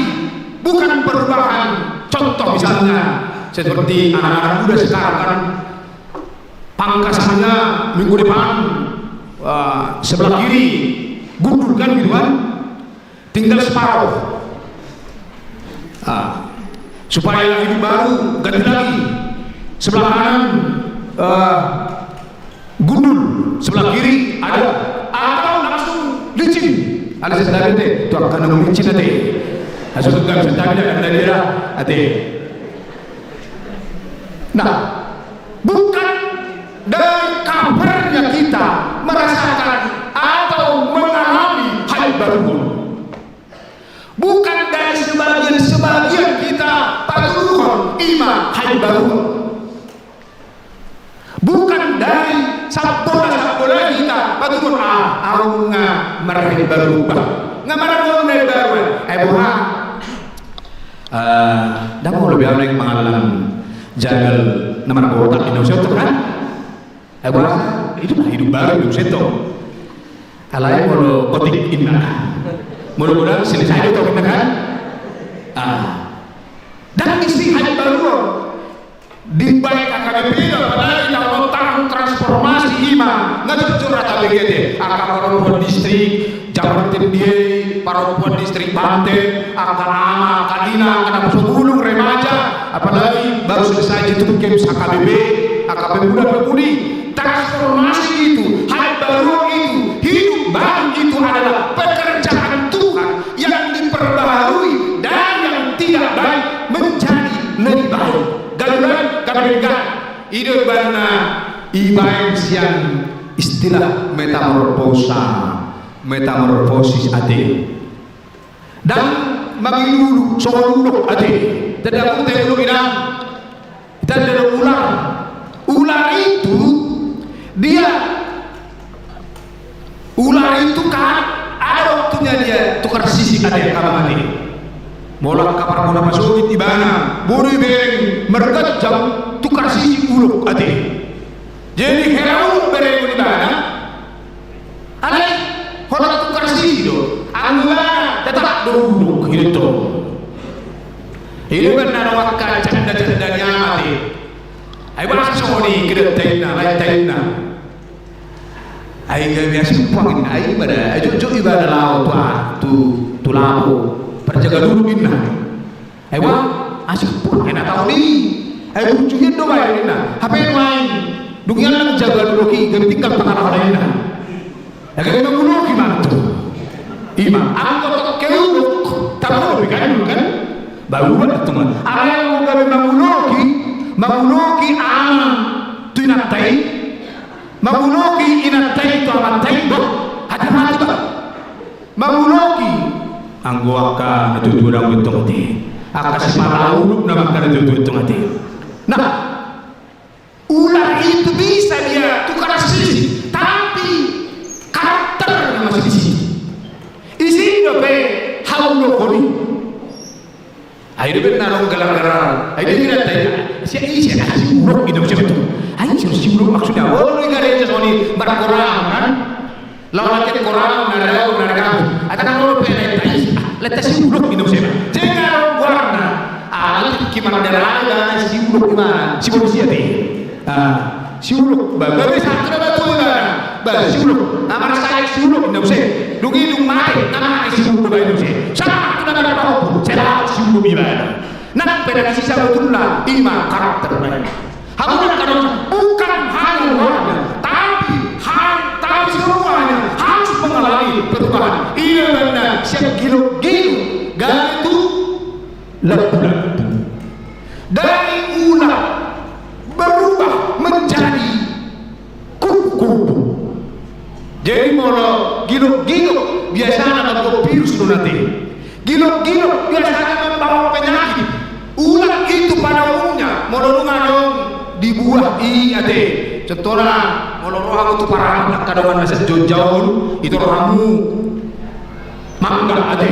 bukan perubahan, contoh misalnya seperti anak-anak muda sekarang kan, pangkasannya minggu depan, eh, sebelah kiri gundul kan, gitu kan. Tinggal separoh. Ah, supaya hidup baru, ganti lagi. Sebelah kanan, eh, gundul, sebelah kiri ada. Atau langsung licin. Ada sentabi ate, tu angka na licin ate. Langsung tu angka sentabi ate, ada dia ate. Nah, bukan dari kapernya kita merasakan atau mengalami hal baru. Bukan dari sebagian-sebagian kita patuduhon ima hal baru. Bukan dari sabbola-sabbola kita patuduhon, ah, ahu nga marhal baru, bah, nga marhal baru. Ai boha? Eh, ndang molo be ahu naeng mangallang jagal na marbotak, inna muse tong kan? Ai boha, itu lah hidup baru, inna muse tong. Alai molo otik, inna, molo godang selesai do tong, inna kan? Ah. Ndang disi hal baru on. Dibaen angka H K B P do, padahal di tahun, tahun transformasi ima, nga jotjot ra tabege ate. Angka parompuan distrik Jabar Tendiei, parompuan distrik Banten, angka ama, angka ina, angka na so bulung, remaja, apalagi baru selesai Jitukin Games, H K B P, angka pemuda-pemudi. Transformasi itu, hal baru itu, hidup baru itu adalah pekerjaan Tuhan yang diperbaharui dari yang tidak baik menjadi lebih baik. Galuran, galuran. I do umbahen na dibaen sian istilah metamorfosa, metamorfosis ate. Ndang mangiluluk songon ulok ate. Tanda kutip ulok, inna. Tanda do ular. Ular itu dia, ular itu kan ada waktunya dia tukar sisik ate, angka amang ate. Molo angka parmuna pasogit ibana, molo dibereng marganjang, tukar sisik ulok ate. Jadi hera ulok berengon ibana. Alai holan tukar sisik do. Anggo ibana tetap do ulok, i do tong. I do umbahen na adong angka janda-janda ni ama ate. Ai boha songon i kedaonta, inna, laenta, inna. Ai gabe asi puang, inna, ai ibana, ai jotjot ibana laho tu, tu, tu lapo, parjaga dulu, inna. Ai boha, asi puang, inna, taon i. Ai burju hian do baen, inna. Hape nuaeng, dung i allang jaga ulok i, gabe tinggal pangalaho, inna. Gabe manguloki ma tu. Ima, anggo tongke ulok, tarulopi kan, kan? Baru buat tu ma. Alai anggo gabe manguloki, manguloki ama tu inanta i, manguloki inanta i tu amanta i, bah, hati-hati, bah. Manguloki. Anggo angka na tuatua, ndang buat tong ate. Angka sipata ulok nama angka na tuatua tong ate. Nah, ular itu bisa dia tukar sisik, tapi karakter masih di situ. Isi dope haulokon i. Ai dope na adong galang-galang. Ai dia tidak tanya. Si, si, si ulok, inna muse tong. Ai si, si ulok maksudnya. Oh, lu ikan aja songon i, markoram kan. Laho latihan koram, na rau, na rau. Ate, na laho pe laenta, laenta si ulok, inna muse. Jeng adong goarna. Ah, tingki mandara, si ulok, ima, si polisi ate. Ah, si ulok, ba, ba, ba, sahat tu na matua ibana. Ba, si ulok, na marsae si ulok, inna muse. Dung i dung mate, na mate si ulok, ba, inna muse. Sahat tu na marpahompu, sahat si ulok ibana. Nang pe na disi sabotulna, ima karakter na i. Hamu na karakter, bukan hanya luarnya, tapi ha-, tapi semuanya harus mengalami perubahan. I do umbahen na sian gilok-gilok gabe tu lampu-lampu. Dari ular berubah menjadi kupu-kupu. Jadi molo gilok-gilok biasana manggohi virus do ate. Gilok-gilok biasana ate. Contohna, molo ro hamu tu paranak angka dongan na sajonjaon, i do rohamu manggang ate.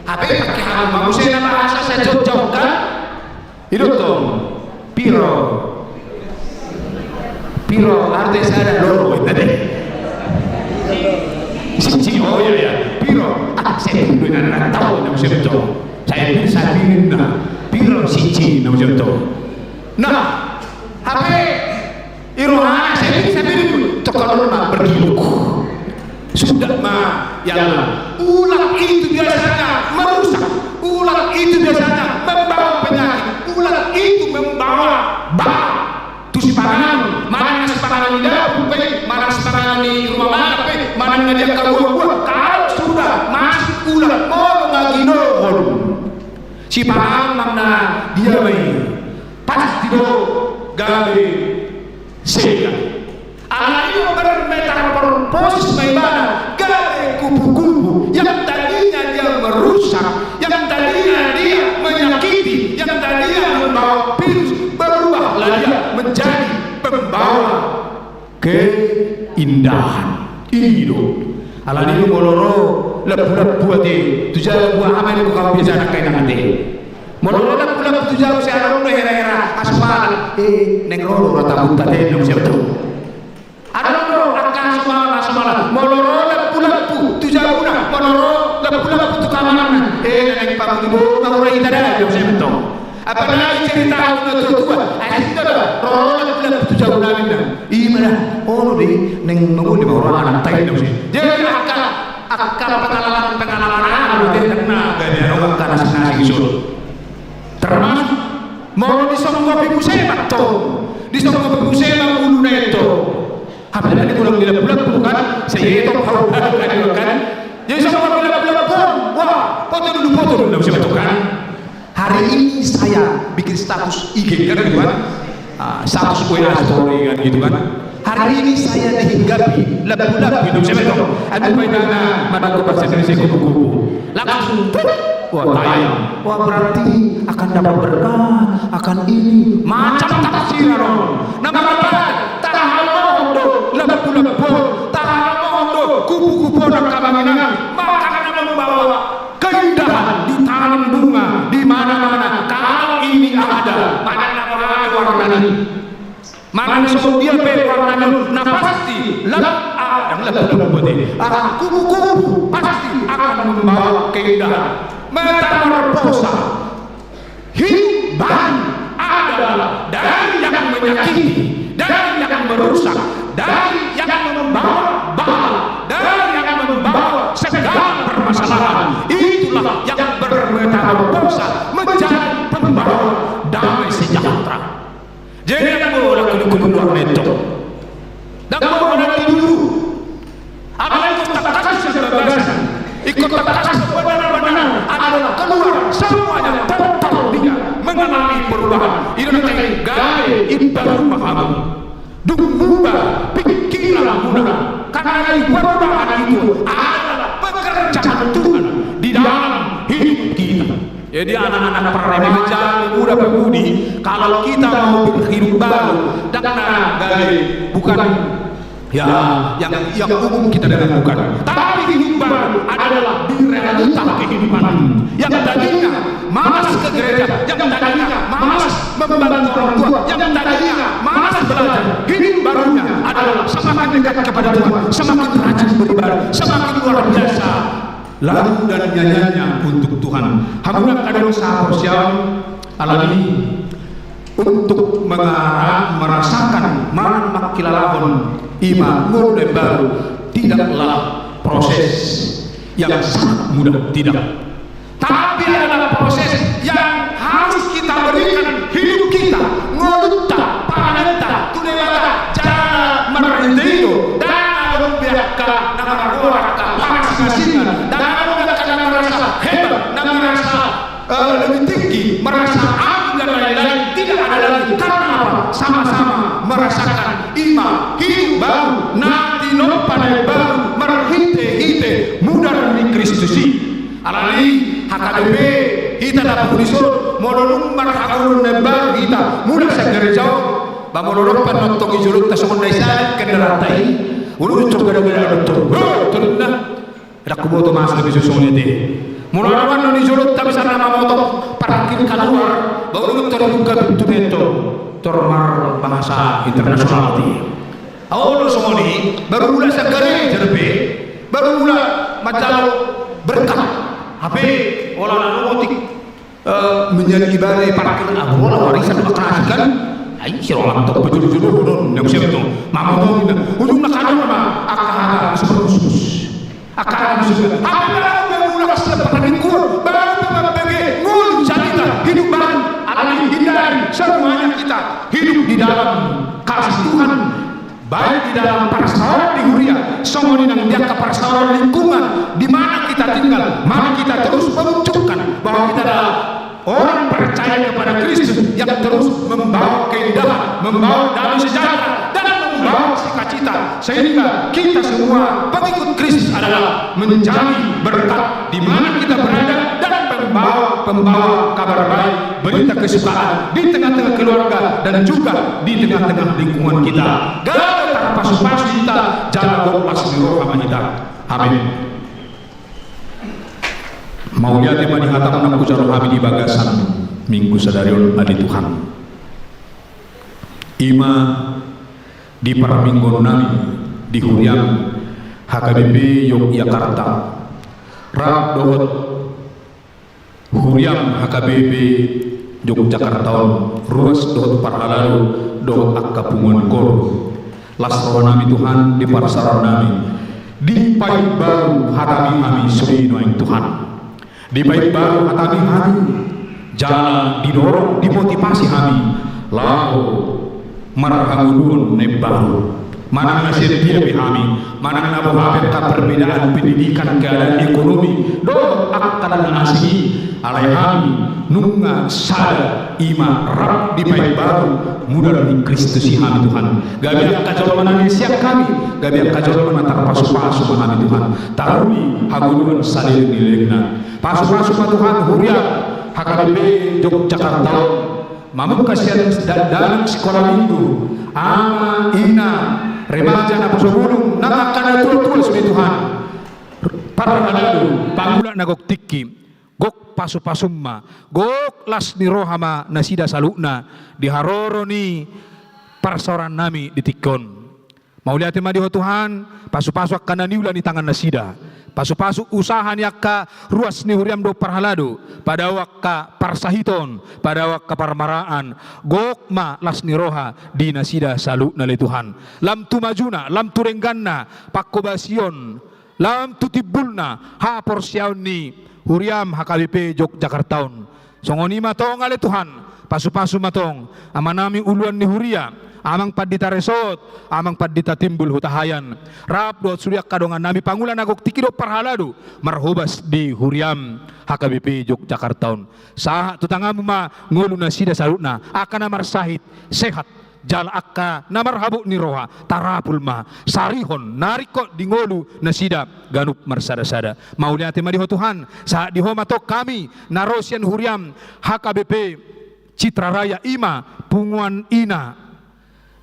Hape pake hamu ma muse na bahasa sajonjaon kan? I do tong. Piro? Piro? Arte sada loro ate. Siji, oh iya, iya. Piro? Ah, sapiring do inna, na tau na muse tong. Sapiring, sapiring na. Piro siji na muse tong. Nah, hape i rohana sapiring, sapiring, tokon on ma bergiluk. Sudah ma, ya Allah. Ulat itu biasanya merusak. Ulat itu biasanya membawa penyakit. Ulat itu membawa bala. Tu sipanganon, manang sipanganon di dapur pe, manang sipanganon di rumah makan pe, manang na di angka buah-buah, kalau sudah masuk ulat, molo nga ginomhon sipanganon na dia ma i, pasti do gabe sega. Alani i bermetamorfosis ma ibana gabe kupu-kupu. Yang tadinya dia merusak, yang tadinya dia menyakiti, yang tadinya membawa virus, berubahlah dia menjadi pembawa keindahan. I do. Alani i molo ro lampu-lampu ate, tu jabu aha ma i, bukan biasa na kain ate. Molo ro lampu-lampu tu jabu, sai adong do hera-hera hasomalan. Eh, naeng ro do rata buta te, naeng siapa tahu. Adong do angka hasomalan, hasomalan. Molo ro lampu-lampu tu jabuna, molo ro lampu-lampu tu kamarna. Eh, naeng pamuli do, naeng ita da, naeng siapa tahu. Apalagi cerita na tua-tua. Asik do, ro lampu-lampu tu jabuna, naeng. I ma da, olo do i, naeng mangoli ma ro anak tai, naeng siapa. Jadi angka Angka pengalaman-pengalaman aha do, denggan na gabe adong angka na asing-asing i son. Termasuk molo disonggopi muse ma tong, disonggopi muse ma ulu na i tong. Apalagi kurang di lampu-lampu kan, sai i tong hau kan, kan. Jadi songgopi lampu-lampu, wah, foto dulu, foto dulu, na muse ma tong kan. Hari ini saya bikin status I G kan, gitu kan? Ah, status W A story kan, gitu kan? Hari ini saya dihinggapi lampu-lampu, itu siapa itu? Anu, baik, mana, mana kupas ini, saya kupu-kupu. Langsung, wah, tayang. Wah, berarti akan dapat berkat, akan ini. Macam tafsiran. Nama apa? Tahan do lampu-lampu, tahan do kupu-kupu, na kabanginan. Maka na membawa keindahan, ditanam bunga di mana-mana. Kalau ini ada, mana-mana warna ini. Mana so dia pe warna ini, na pasti lam-, ah, dang lam-, lam-, lam-, ah, kupu-kupu pasti akan membawa keindahan. Metamorfosa. Hidup baru adalah dari yang menyakiti, dari yang merusak, dari yang membawa bala, dari yang membawa segala permasalahan. Itulah yang bermetamorfosa menjadi pembawa damai sejahtera. Jadi, anak bola kulit-kulit luar neto. Dang molo na di dulu. Apalagi ingkon tangkas sian bagasan, ingkon tangkas benar-benar adalah keluar semuanya, total dia mengalami perubahan. I do na tahe, gabe imbaru ma hamu. Dung muba pikiranmuna. Karena perubahan itu adalah pekerjaan Tuhan di dalam hidup kita. Jadi, anak-anak, para remaja, pemuda-pemudi, kalau kita mau berhidup baru, dang na gabe, bukan, ya, yang, yang umum kita dengar, bukan. Tapi hidup baru adalah di realita kehidupan. Yang tadinya malas ke gereja, yang tadinya malas membantu orang tua, yang tadinya malas belajar, hidup barunya adalah semakin dekat kepada Tuhan, semakin rajin beribadah, semakin luar biasa lagu dan nyanyiannya untuk Tuhan. Hamu na angka dongan sahaporseaon, alani i untuk menga-, merasakan manang mangkilalahon ima ngolu na imbaru tidaklah proses yang sangat mudah, tidak. Tapi adalah proses yang harus kita berikan hidup kita, ngolunta, panganenta, tu Debata, jala marhite i do, dang adong be angka na margoar, angka pangasingasingan, dang adong be angka na merasa hebat, na merasa, eh, lebih tinggi, merasa agung dan lain-lain, tidak ada lagi. Karena apa? Sama-sama merasakan ima hidup baru, na tinompa na imbaru, marhite-hite mudar ni Kristus i. Alani i, H K B P, hita na pungu dison, molo dung marhangoluan na imbaru hita, mula sian gereja on, Ba molo adong pe antong di jolonta songon na isarihon kendaraan i, molo adong pe gara-gara antong, ho, tolong na. Ndang huboto masa na bisa songon i ate. Molo adong antong di jolonta misalna mamotong parkir kaluar, ba molo adong pe antong di buka pintu antong, tor marbahasa internasional ate. Olo songon i, baru mula sian gareja dope, baru mula manjalo berkat. Hape, holan na otik, eh, menjadi ibadah parkir, ah, bola warisan do kasih kan. Ai, si Roland tu bejulu-julu, non, yang siap tu. Mama mau minta. Ujungna kaluar ma angka hata, seperti khusus. Angka hata khusus. Hape baru pe mula sian parkir, baru pe mambege ngolu, jadi kita hidup baru, alani hindari semuanya kita hidup di dalam kasih Tuhan. Baik di dalam parsaoran di huria, songon i nang di angka parsaoran lingkungan di mana kita tinggal, mari kita terus menunjukkan bahwa kita adalah orang percaya kepada Kristus yang terus membawa keindahan, membawa damai sejahtera, dan membawa sukacita, sehingga kita semua pengikut Kristus adalah menjadi berkat di mana kita berada dan pembawa-pembawa kabar baik, berita kesukaan di tengah-tengah keluarga dan juga di tengah-tengah lingkungan kita. Gabe tarpasu-pasu hita jala gok las ni roha ma hita. Amin. Mauliate ma di hataM na hujalo hami di bagasan Minggu sadari on, ale Tuhan. I ma di parmingguon nami di huriaM H K B P Yogyakarta, rap dohot huriaM H K B P Yogyakarta on, ruas dohot parhalado dohot angka punguan koor. Las roha nami Tuhan di parsaoran nami, dipaimbaru hataMi hami sude nuaeng Tuhan. Dipaimbaru hataMi hami, jala didorong, dimotivasi hami laho marhangoluan na imbaru. Manang na sian dia pe hami, manang na boha pe angka perbedaan pendidikan, keadaan ekonomi dohot angka na asing i, alai hami nunga sada, i ma rap dipaimbaru mudar ni Kristus i hami Tuhan. Gabe angka jolma na nisian hami, gabe angka jolma na tarpasu-pasu ma hami Tuhan. Taruli hangoluan saleleng ni lelengna. Pasu-pasu ma Tuhan huria H K B P Yogyakarta on. Mamungka sian da-, dakdanak sikola minggu, ama, ina, remaja, naposobulung, nang angka na tua-tua sude Tuhan. Parhalado, pangula na gok tingki, gok pasu-pasum ma, gok las ni roha ma nasida saluhutna di haroro ni parsaoran nami di tingki on. Mauliate ma di Ho Tuhan, pasu-pasu angka na niula ni tangan nasida. Pasu-pasu usaha ni angka ruas ni huriaM dohot parhalado, padao angka parsahiton, padao angka parmaraan, gok ma las ni roha di nasida saluhutna ale Tuhan. Lam tu majuna, lam tu dengganna, panghobasion, lam tu timbulna haporseaon ni huriaM H K B P Yogyakarta on. Songon i ma tong ale Tuhan, pasu-pasu ma tong ama nami uluan ni huria, amang pandita Resort, amang pandita Timbul Hutahaean, rap dohot sude angka dongan nami pangula na gok tingki dohot parhalado marhobas di huriaM H K B P Yogyakarta on. Sahat tu tanganMu ma ngolu nasida saluhutna, angka na marsahit sehat, jala angka na marhabot ni roha tarapul ma, sarihon na ringkot di ngolu nasida ganup marsada-sada. Mauliate ma di Ho Tuhan, sahat di Ho ma tong hami na ro sian huriaM H K B P Citra Raya, i ma punguan ina,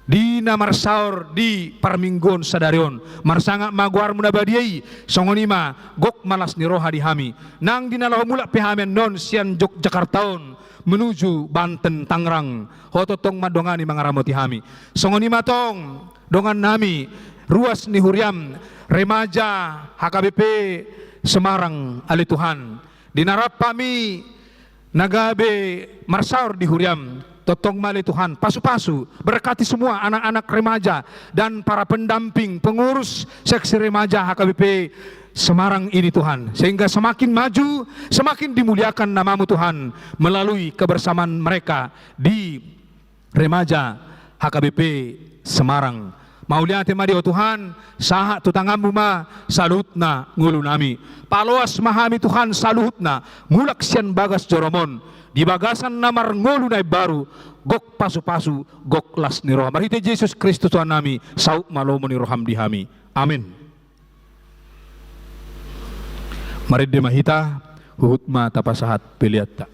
di na marsaor di parmingguon sadari on. Marsangap ma goarMu na badia i, songon i ma gok ma las ni roha di hami. Nang di na laho mulak pe hami annon sian Yogyakarta on menuju Banten, Tangerang, Ho tongtong mandongani, mangaramoti hami. Songon i ma tong dongan nami ruas ni huriaM, remaja H K B P Semarang ale Tuhan. Di na rap hami na gabe marsaor di huriaM, tongtong ma ale Tuhan, pasu-pasu, berkati semua anak-anak remaja dan para pendamping pengurus seksi remaja H K B P Semarang ini Tuhan, sehingga semakin maju, semakin dimuliakan nama-Mu Tuhan melalui kebersamaan mereka di remaja H K B P Semarang. Mauliate ma di Ho Tuhan, sahat tu tanganMu ma saluhutna ngolu nami. Paloas ma hami Tuhan saluhutna, mulak sian bagas joroM on, di bagasan na marngolu na imbaru, gok pasu-pasu, gok las ni roha. Marhite Jesus Kristus Tuhan nami, saut ma lomo ni rohaM di hami. Amin. Marende ma hita, huhut ma tapasahat peleanta.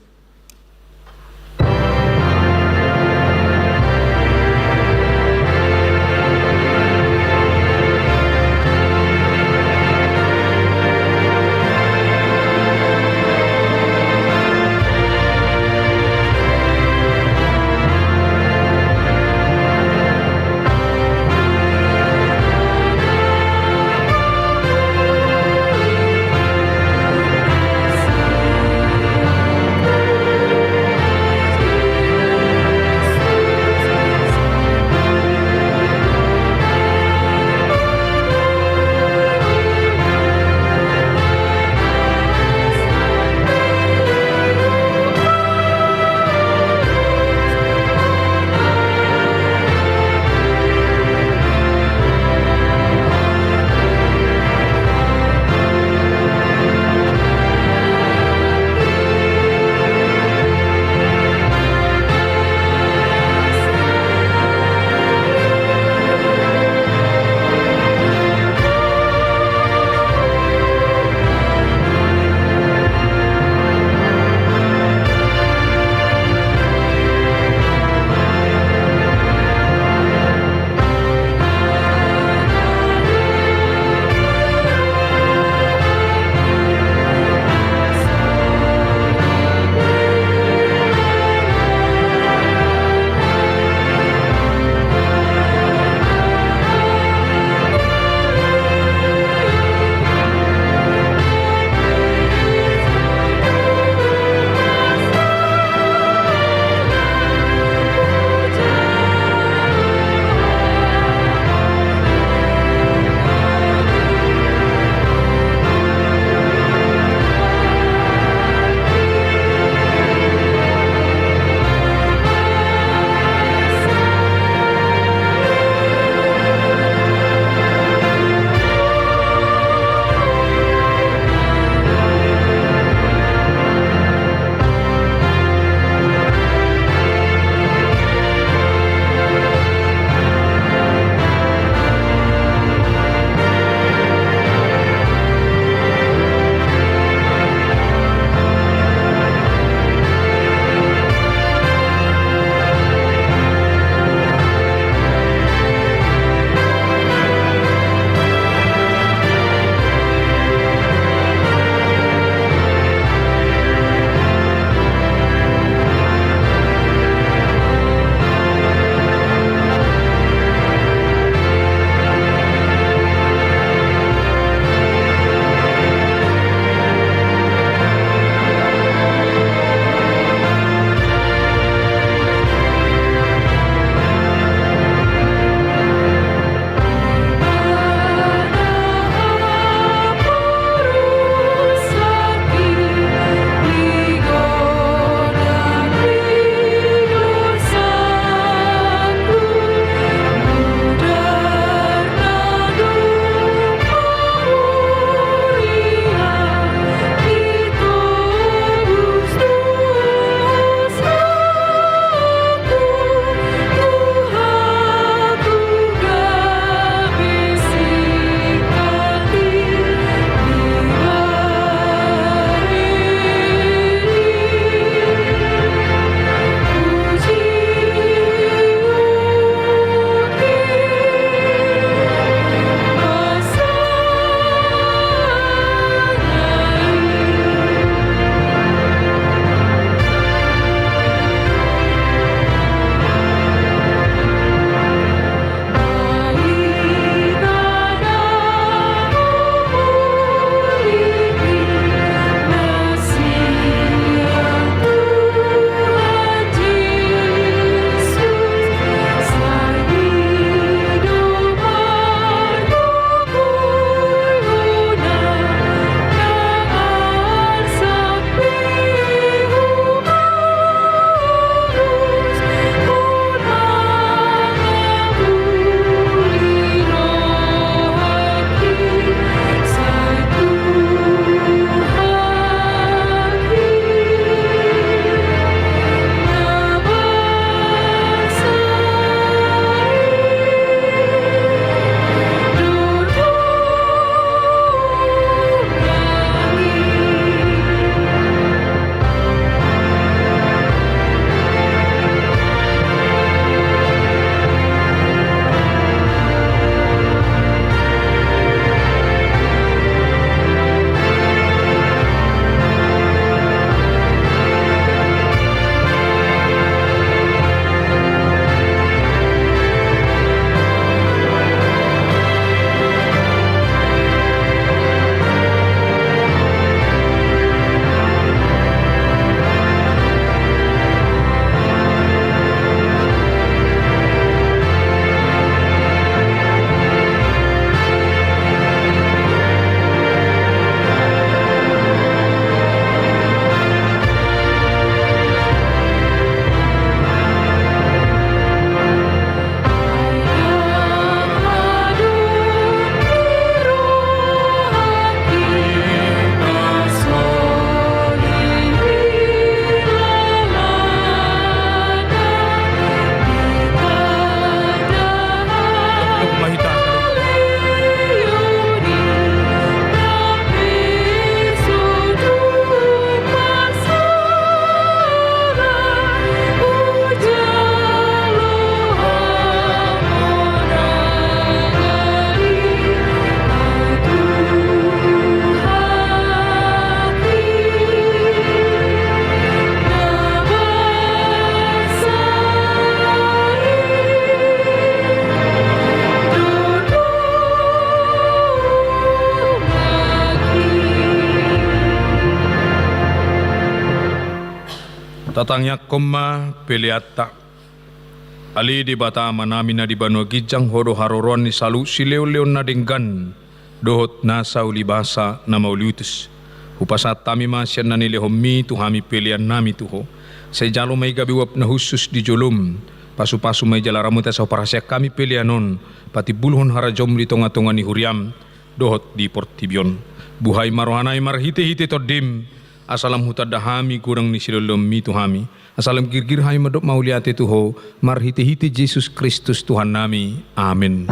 Tatangiangkon ma peleanta. Ale Debata Amanami na di banua ginjang, Ho do haroroan ni saluhut silehonlehon na denggan dohot nasa ulibasa na mauliutus. Hupasahat hami ma sian na nilehonMi tu hami peleannami tu Ho. Sai jalo ma i gabe uap na hushus di joloM. Pasupasu ma i jala ramoti asa huparhaseang hami pelean on patimbulhon harajaonMu di tongatonga ni huriaM dohot di portibi on. Buhai ma rohanami marhitehite TondiM, asa lam hutanda hami godang ni silehonlehonMi tu hami, asa lam girgir hami mandok mauliate tu Ho, marhitehite Jesus Kristus Tuhannami. Amen.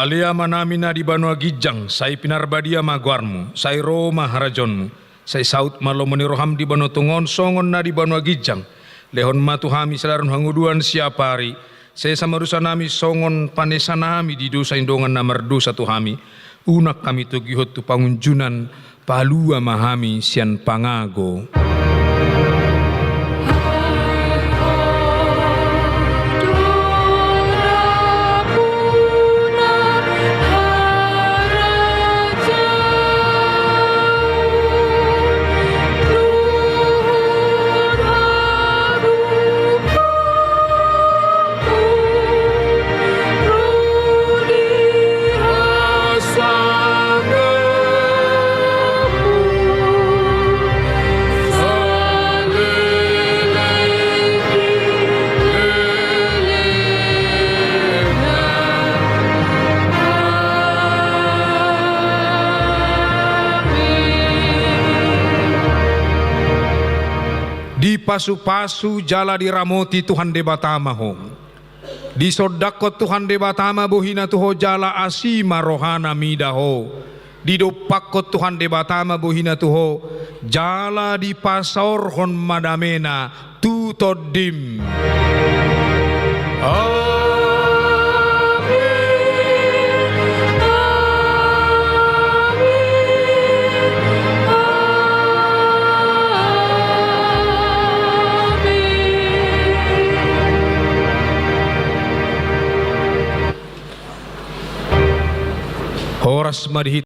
Ale Amanami na di banua ginjang, sai pinarbadia ma goarMu, sai ro ma harajaonMu, sai saut ma lomo ni rohaM di banua tonga on songon na di banua ginjang. Lehon ma tu hami sadari on hangoluan siapari, sesa ma dosanami songon panesanami di dosa ni dongan na mardosa tu hami. Unang hami togihon tu pangunjunan, palua ma hami sian pangago. Dipasupasu jala diramoti Tuhan Debata ma ho. Disondangkon Tuhan Debata ma bohina tu ho jala asi ma rohana mida ho. Didompakkon Tuhan Debata ma bohina tu ho jala dipasaorhon ma damena tu tondim. Amen. Amen. Horas ma di